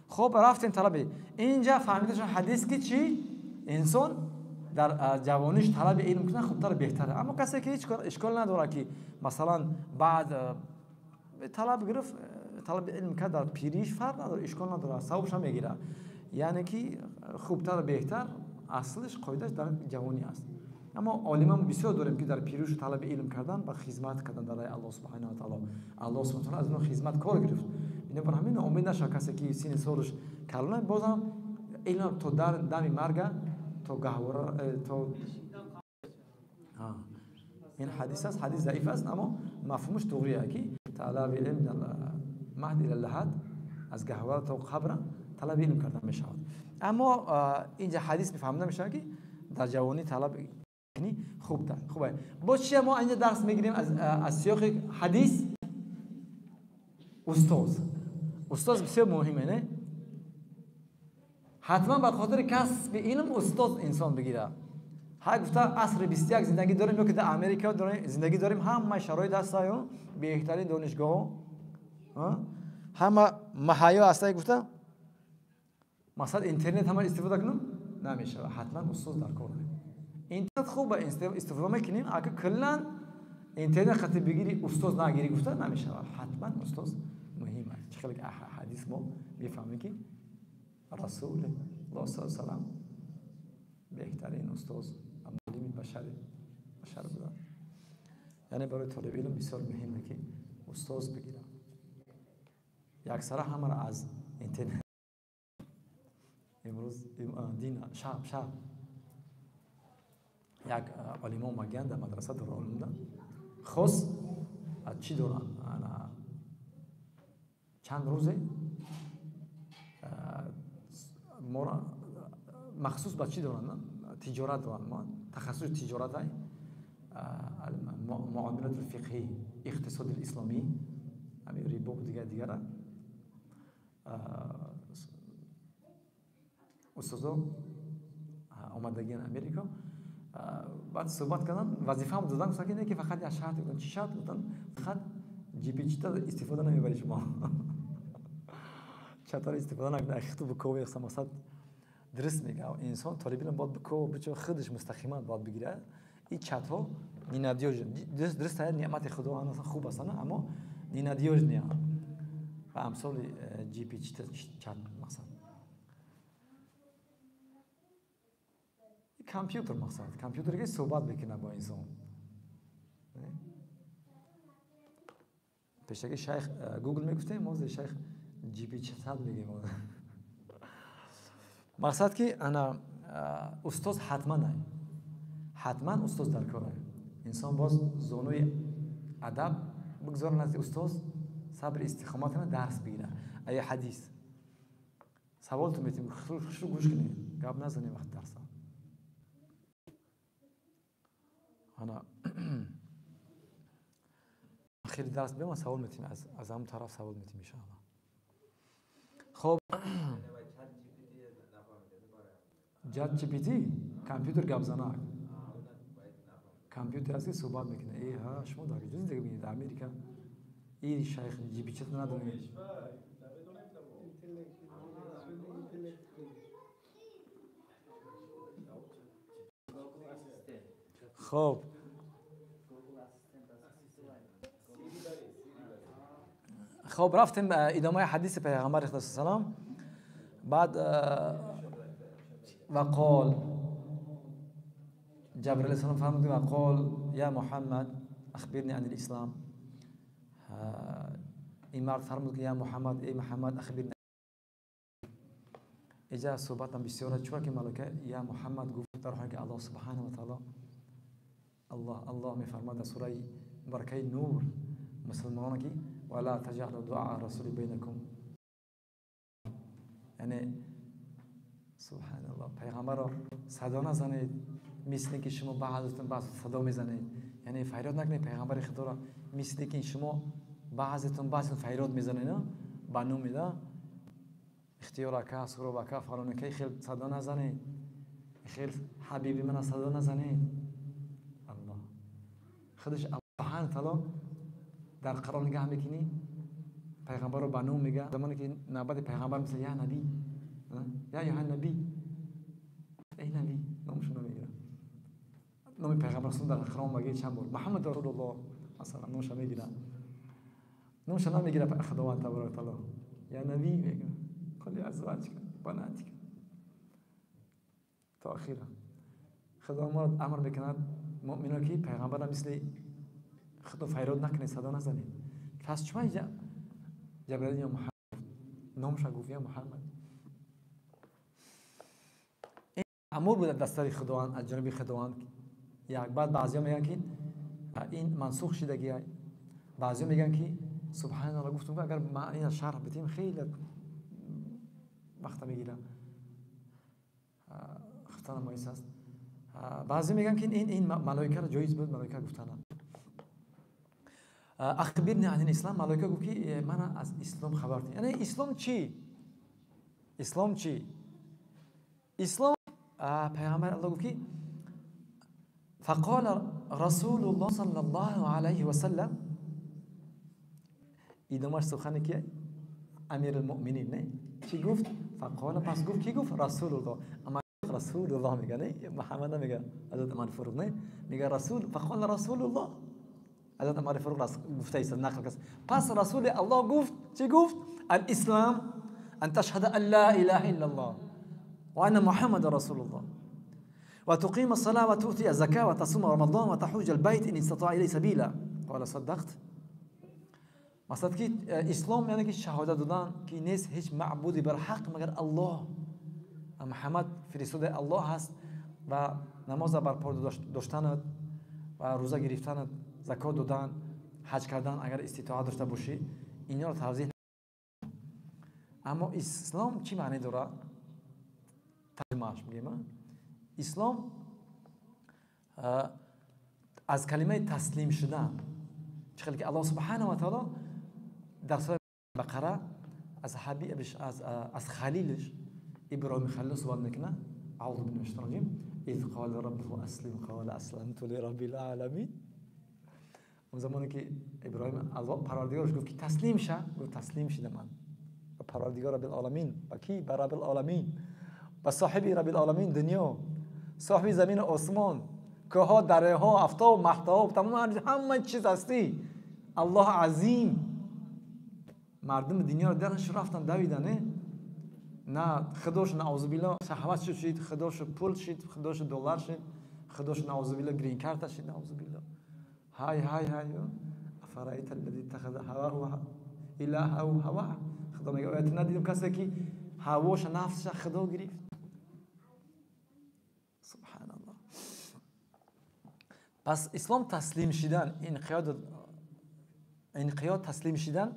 Speaker 1: Хоб, рафтем талаби инҷа фаҳмида шуд ҳадис ки чӣ инсон дар ҷавониш талаби илм кунад хубтару беҳтар. Аммо касе ки ҳеҷ ишкол надорад ки масалан баъд талаб гирифт, талаби илм кард дар пириш, фарқ надорад, ишкол надорад, савобша мегирад. Яъне ки хубтару беҳтар аслиш қоидаш дар ҷавонӣ аст. Аммо олимон бисёр дорем ки дар пирӯшу талаби илм кардан ва хизмат кардан дар раи Аллоҳ субҳанаҳу ва таъоло. Аллоҳ субҳанаҳу ва таъоло аз инҳо хизмат кор гирифт. Бинобар ҳамин умед нашавад касе ки синни солаш калона, бозам илм то дар дами марга, то гаҳвора, то ин ҳадис аст, ҳадис заиф аст, аммо мафҳумаш туғрия ки талаби илм маҳд ила лаҳад, аз гаҳвора то қабра талаби илм кардан мешавад. Аммо инҷа ҳадис мефаҳмида мешавад ки дар ҷавонӣ талаб хубтар. Хуб, боз чия мо инҷа дарс мегирем аз сиёқи ҳадис? Устоз. Устоз бисёр муҳиме, не? Ҳатман ба хотири касби илм устоз инсон бигирад. Ҳар гуфта асри 21 зиндагӣ дорем ё ки дар Америка зиндагӣ дорем, ҳама шароит ҳастаю, беҳтарин донишгоҳҳо, ҳама маҳайё ҳастаю, гуфта масалан интернет ҳама истифода кунам намешавад. Ҳатман устоз дар кор. Интернет хуб истифода мекунем, агар куллан интернет хати бигири устоз нагири гуфта намешавад. Ҳатман устоз муҳим аст. Чӣ хеле ҳадис мо мефаҳмем ки Расулуллоҳ саллаллоҳу алайҳи васаллам беҳтарин устоз ва муаллими башар буданд. Яъне барои толиби илм бисёр муҳим ки устоз бигирад. Яксара ҳамаро аз интернет имрӯз дин шаб як олимон магиянд дар мадраса дорулулумда хос чӣ доранд? Чанд рӯзе моро махсус ба чӣ доранд? Тиҷорат доранд, тахассуси тиҷорат ай муомилати фиқҳӣ, иқтисоди исломӣ, ҳамин рибо дигар дигара устозо омадагиан Америка. Баъд суҳбат кардам, вазифаам додам, гуфтам ки не, ки фақат як шарт. Гуфтам чӣ шарт? Гуфтам фақат GPT истифода намебарӣ шумо. Чатаро истифода накунӣ, хиту биков яхса масад дуруст мегӯям. Инсон толиби илм бояд биков, бичо худаш мустақиман бояд бигирад. Ин чатҳо ненадёжны. Дуруст аст, неъмати Худо хуб ҳастанд, аммо ненадёжные. Ва амсоли GPT чат мақсад. Компютер мақсад. Компютерге суҳбат мекунад бо инсон. Пешаки шайх Гугл мегуфтем, мо зери шайх GPT чат мегӯем. Мақсад ки ана устоз ҳатман ай. Ҳатман устоз дар кор ай. Инсон боз зонуи адаб бигзора назди устоз, сабр истиқомат кунад, дарс бигирад. Ай ҳадис. Саволтон метем, хушрӯ гӯш кунед, гап назанем вақти дарса. Ана хеле дарс биём, савол метем, аз ҳамон тараф савол метем иншоаллоҳ. Хоб, ChatGPT компютер гапзанак. Компютер аст ки суҳбат мекунад. Э ҳа, шумо дар куҷо зиндагӣ мекунед? Дар Америка. Ин шайх GPT надонед. Хоб, хоб рафтем идомаи ҳадиси пайғамбари Худо салам. Баъд вақол Ҷабраил алайҳиссалом фармуд: вақол я Муҳаммад ахбирни ани лислам. Ин мард фармуд ки я Муҳаммад, эй Муҳаммад, ахбирни. Иҷа суҳбатам бисёр аст, чунки малака я Муҳаммад гуфт, дар ҳоле ки Аллоҳ субҳанаҳу ва таъоло Аллоҳ мефармад дар сураи мубаракаи Нур: Мусулмонон ки вала таҷалу дуа расули байнакум, яъне субҳаналлоҳ, пайғамбарро садо назанед мисли ки шумо баъзетон баъзе садо мезанед, яъне фарёд накунед пайғамбари худоро мисли ки шумо баъзетон баъзе фарёд мезанед ба номи да ихтиёр ака, Суҳроб ака, фалон ака, хел садо назанед, хел ҳабиби мана садо назанед. Аллоҳ худаш субҳана таъоло дар Қуръон нигоҳ мекунӣ, пайғамбарро ба ном мега. Замоне ки навбати пайғамбар мисл я набӣ, я айюҳа набӣ, эй набӣ, номашо намегирад. Номи пайғамбар дар Қуръон мега чанд бор Муҳаммад расулуллоҳ масалан номаша мегирад, номаша намегирад Худованд таборака таъоло. Я набӣ мега, қул азваҷика банатика то охира. Худо моро амр мекунад муъмино ки пайғамбарро мисли худо фарёд накунед, садо назанед. Пас чума Ҷабраил ё Муҳаммад номаша гуфт, я Муҳаммад. Ин амр буд аз дастари Худованд, аз ҷониби Худованд. Як баъд баъзеҳо мегӯянд ки ин мансух шидагия, баъзеҳо мегӯянд ки субҳаналлоҳ, гуфтум агар ина шарҳ бидиҳем хеле вақта мегирад, худтана моис аст. Баъзе мегӯянд ки ин малоикаро ҷоиз буд малоика гуфтана. Ахбирни ан ислам, малоика гуфт ки мана аз ислом хабар диҳ. Яъне ислом чӣ? Ислом чӣ? Ислом пайғамбар Аллоҳ гуфт ки фақола расулуллоҳ саллаллоҳу алайҳи васаллам, идомаш сухане ки амирулмуъминин не чӣ гуфт? Фақола, пас гуфт, ки гуфт? Расулуллоҳ. Ама расулуллоҳ мега, не Муҳаммад намега, ҳазрат Умар Фаруқ не мега расул. Фақола расулуллоҳ, ҳазрат Умар Фаруқ гуфта истода, нақл кард. Пас расули Аллоҳ гуфт, чӣ гуфт? Алислам ан ташҳада ан ла илаҳа иллаллоҳ ва анна муҳаммада расулуллоҳ ва туқима ссала ва туътия зака ва тасума рамадан ва таҳуҷа албайт ин истатаа илайҳи сабила. Қола саддақт. Мақсад ки ислом яъне ки шаҳодат додан ки нест ҳеҷ маъбуди барҳақ магар Аллоҳ, Муҳаммад фиристодаи Аллоҳ ҳаст, ва намоза барпо доштанат ва рӯза гирифтанат, закот додан, ҳаҷ кардан агар иститоат дошта бошӣ, инҳоро тавзеҳ. Аммо ислом чӣ маъне дорад? Тарҷумааш мегӯем. Ислом аз калимаи таслим шудан, чӣ хеле ки Аллоҳ субҳанаҳу ва таъоло дар сураи Бақара аз ҳабибаш, аз халилаш Иброҳими Халил суҳбат мекунад. Аузу биллаҳи минаш шайтони раҷим. Из қола раббуҳу аслим қола асламту лираббил оламин. Он замоне ки Иброҳим Аллоҳ парвардигораш гуфт ки таслим ша, гуфт таслим шидам ман ба парвардигор раббил оламин. Ба ки? Ба раббил оламин, ба соҳиби раббил оламин дунё, соҳиби замину осмон, кӯҳҳо, дарёҳо, афтоб, маҳтоб, тамом ҳама чиз ҳастӣ. Аллоҳ азим. Мардуми дунёро дараш рафтан давидан, не? На худош наузубилло шаҳват шид, худош пул шид, худош доллар шид, худош наузубилло грин карта шид, наузубилло. Ҳай ҳай ҳай, афараита аллази иттахаза ҳаваҳу илаҳаҳу ҳаваҳ. Худо мегӯяд оя ту надидим касе ки ҳавоша, нафсша худо гирифт? Субҳаналлоҳ. Пас ислом таслим шидан, инқиёд таслим шидан,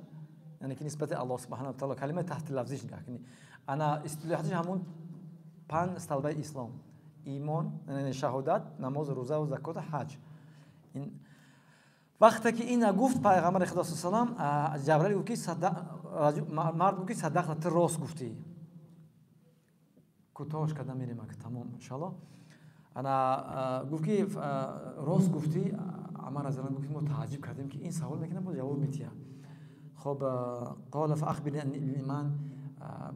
Speaker 1: яъне ки нисбати Аллоҳ субҳанаҳу ва таъоло калимаи таҳти лафзиш нигоҳ кунӣ. Ана истилоҳатиш ҳамун панҷ столбаи ислом: имон, яъне шаҳодат, намоз, рӯза ва закот, ҳаҷ. Вақте ки ина гуфт пайғамбари Худо саллаллоҳу алайҳи васаллам, Ҷабраил гуфт ки мард гуфт ки садақта, ту рост гуфтӣ. Кӯтоҳш карда мерем ака, тамом иншоаллоҳ. Ана гуфт ки рост гуфтӣ. Умар разияллоҳу анҳу гуфт ки мо тааҷҷуб кардем ки ин савол мекунад, боз ҷавоб медиҳад. Хоб, қола фаахбирни ан иман,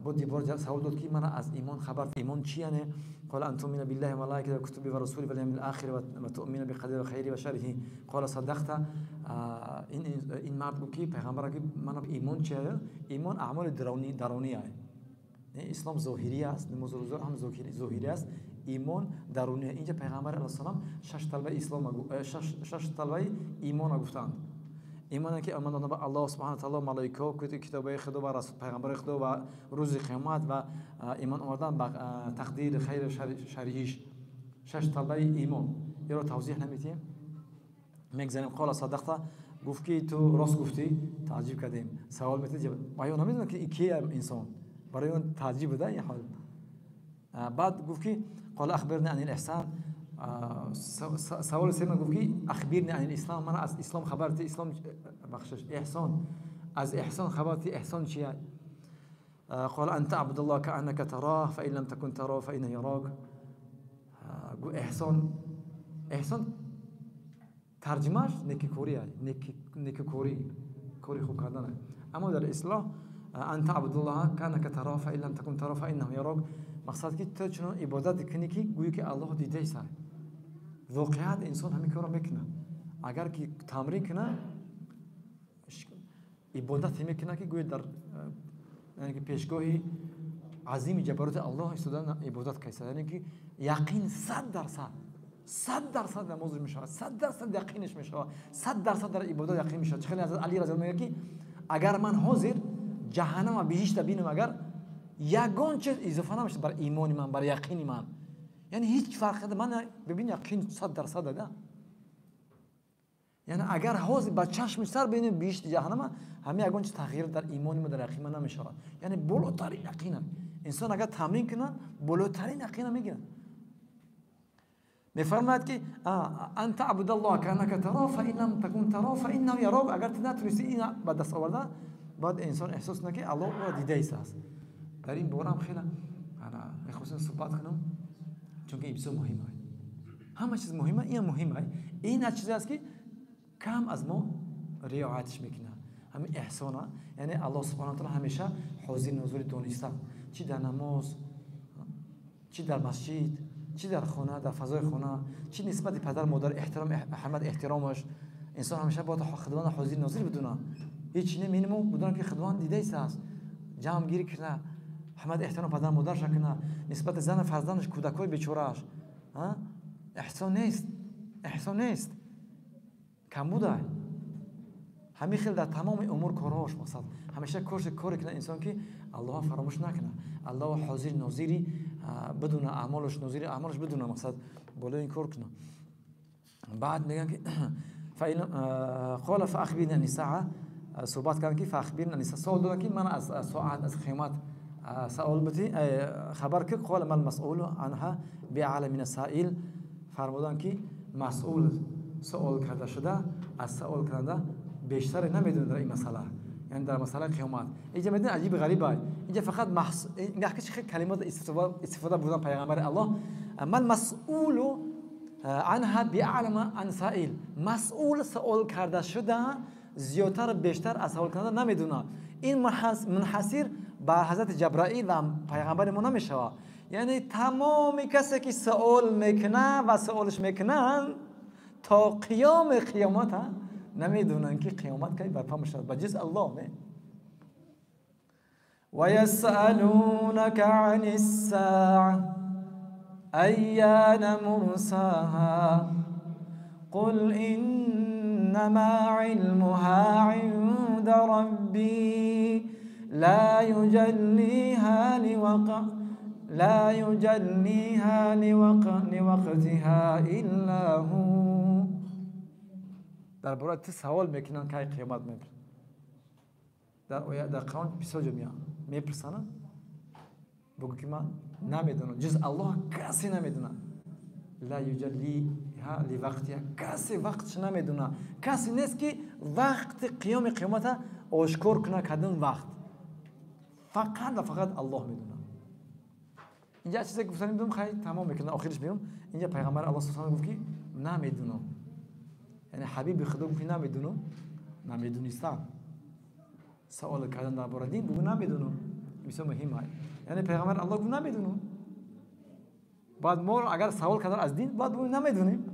Speaker 1: бо дибор савол дод ки мана аз имон хабар, имон чи яъне? Қола ан тумина биллаҳи ва малаикатиҳи ва кутубиҳи ва расулиҳи вал явмил охири ва туъмина биқадри хайри ва шарриҳи. Қола садақта. Ин мард гуфт ки пайғамбар ки мана имон чи? Имон аъмоли дарунӣ ай. Ислом зоҳирӣ аст, намозу рӯза ҳам зоҳирӣ аст, имон дарунӣ. Инҷа пайғамбар алайҳи салом шаш талбаи ислом, шаш талбаи имонро гуфтанд. Имоне ки имон додан ба Аллоҳ субҳанаҳу ва таъоло, малоикаҳо, китобҳои Худо ва пайғамбари Худо ва рӯзи қиёмат ва имон овардан ба тақдири хайру шарриҳиш. Шаш талбаи имон. Иро тавзеҳ намедиҳем, мегзарем. Қола садақта. Гуфт ки ту рост гуфтӣ, тааҷҷуб кардем. Савол метавонӣ, ва ё намедонам ки кие инсон, барои он тааҷҷуб буда ин ҳол. Баъд гуфт ки قال اخبرني عن الاحسان. سوال سوم گفت که اخبرني عن الاسلام، من از اسلام خبر تی، اسلام بخشش احسان، از احسان خبر تی، احسان چیه؟ قال ان تعبد الله كانك تراه فان لم تكن تراه فانه يراك. احسان، احسان ترجمهش نیکوکاری، نیکوکاری، کاری خوب کردنه. اما در اصلاح ان تعبد الله كانك تراه فان لم تكن تراه فانه يراك، مقصد که تو چنان عبادت کنی که گویی که الله دیده ایست. واقعیت انسان همین کارو میکنه. اگر که تمرین کنه عبادت میکنه که گویی در یعنی که پیشگاهی عظیم جبروت الله ایستادن عبادت کنه، یعنی که یقین 100% 100% نماز میشه، 100% یقینش میشه، 100% در عبادت یقین میشه. خیلی حضرت علی رضی الله میگه که اگر من حاضر جهنم و بهشت بینم، اگر یگان چیز اضافه نمیشه بر ایمان من، بر یقین من، یعنی هیچ فرق نداره. من ببین یقین 100% ده، یعنی اگر حاضر با چشم سر ببینیم بهشت جهنم، همه یگان چیز تغییر در ایمان من، در یقین من نمیشه. یعنی بالاترین یقینه انسان اگر تمرین کنه بالاترین یقینه میگیره. میفرماید که ان تعبد الله كانك تراه فان لم تكن تراه فانه يراك. اگر تو نتونستی این به دست آوردن، باید انسان احساس کنه که الله او را دیده است. در این باره هم خیلی میخواستم صحبت کنم، چون که این بسیار مهمه. همه چیز مهمه، این مهمه. این چیزی است که کم از ما رعایتش میکنه، همین احسانه. یعنی الله سبحانه و تعالی همیشه حاضر ناظر دانسته، چی در نماز، چی در مسجد، چی در خانه، در فضای خانه، چی نسبت پدر مادر احترام، احمد احترامش. انسان همیشه باید خداوند حاضر ناظر بدونه. هیچ نه مینیمم بدونه که خداوند دیده است، جمع گیری کنه، احمد احترام پدر مادرش کنه، نسبت زن فرزندش، کودکای بیچاره‌اش. احسان نیست، احسان نیست، کمبوده. همین خیلی در تمام امور کارهاش مقصد همیشه کوشش کاری کنه انسان که الله فراموش نکنه، الله حاضر ناظری بدون اعمالش، ناظری اعمالش بدون مقصد بالای این کار کنه. بعد میگن که قال فاخبرني عن الساعه، صحبت کردن که فاخبرني عن الساعه، سوال دادن که من از ساعت، از قیامت سوال بودی خبر که قال ما المسؤول عنها باعلم من السائل. فرمودن که مسئول سوال کرده شده از سوال کننده بیشتر نمیدونه در این مسئله، یعنی در مسئله قیامت. اینجا میدونی عجیب غریبه، اینجا فقط اینجا خیلی کلمات استفاده بودن پیغمبر الله. ما المسؤول عنها باعلم عن سائل، مسئول سوال کرده شده زیادتر بیشتر از سوال کننده نمیدونه. این منحصر به حضرت جبرائیل و پیغمبر ما نمیشه. یعنی تمام کسی که سوال میکنه و سوالش میکنن تا قیام قیامت نمیدونن که قیامت کی برپا میشه، به جز الله. نه ويسألونك عن الساعة أيان مرساها قل إنما علمها عند ربي لا يجليها لوقتها إلا هو. در باره تو سوال میکنن که قیامت میپرسن، در قرآن بسیار جا میاد میپرسن، بگو که من نمیدونم، جز الله کسی نمیدونه. لا یجلیها لوقتها، کسی وقتش نمیدونه، کسی نیست که وقت قیام قیامت آشکار کنه کدوم وقت، فقط و فقط الله میدونه. اینجا چیزی که گفتم میدونم خیلی تمام میکنه، آخرش میگم اینجا پیغمبر الله سبحانه گفت که نمیدونم، یعنی حبیب خدا گفت نمیدونم، نمیدونستم. سوال کردن درباره دین بگو نمیدونم، بسیار مهمه. یعنی پیغمبر الله گفت نمیدونم، بعد ما اگر سوال کردن از دین بعد بگو نمیدونیم.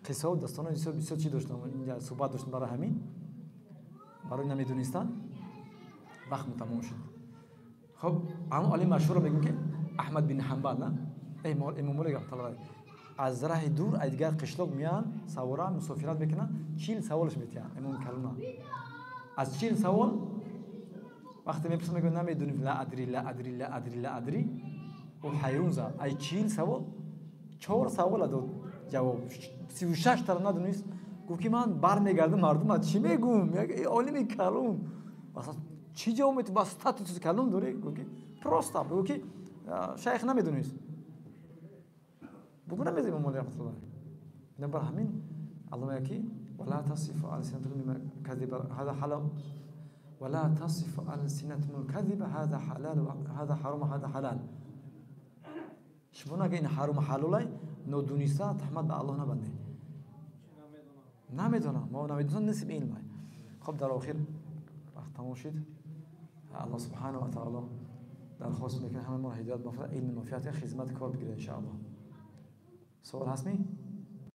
Speaker 1: قصه و داستان بسیار بسیار چی داشتم اینجا صحبت داشتم برای همین، برای نمیدونستن. وقت تمام شد. خب همون عالم مشهور میگم که احمد بن حنبل، نه امام مالک رحمت الله از راه دور از دیگر قشلاق میان سوارا مسافرت میکنن، 40 سوالش میتیان امام کلمه. از 40 سوال وقتی میپرسن میگن نمیدونیم، لا ادری لا ادری لا ادری لا ادری، او حیرون زد. ای 40 سوال 4 سوال داد جواب، 36 تا ندونست. Гуфт ки ман бармегардам, мардум чӣ мегӯм? Як олими калон масалан чӣ ҷавоб метавонӣ? Ба статуси калон дорӣ? Гуфт ки просто бигӯ ки шайх намедонист, бугӯ намедонем Имом Молик раҳматуллоҳ. Бинобар ҳамин Аллоҳ мегӯяд ки ولا تصف ألسنتكم الكذب هذا حلال ولا تصف ألسنتكم الكذب هذا حلال هذا حرام هذا حلال. Шумо нага ин ҳарому ҳалолай, нодуниста таҳмат ба Аллоҳ набандед. Намедонам, мо намедонам, нисби илм. Хоб, дар охир вақт тамом шид. Аллоҳ субҳанаҳу ва таъоло дархост мекунем, ҳама моро ҳидоят бафарад, илми нофиат, хизмати кор бигирад, иншааллоҳ. Суол ҳастми?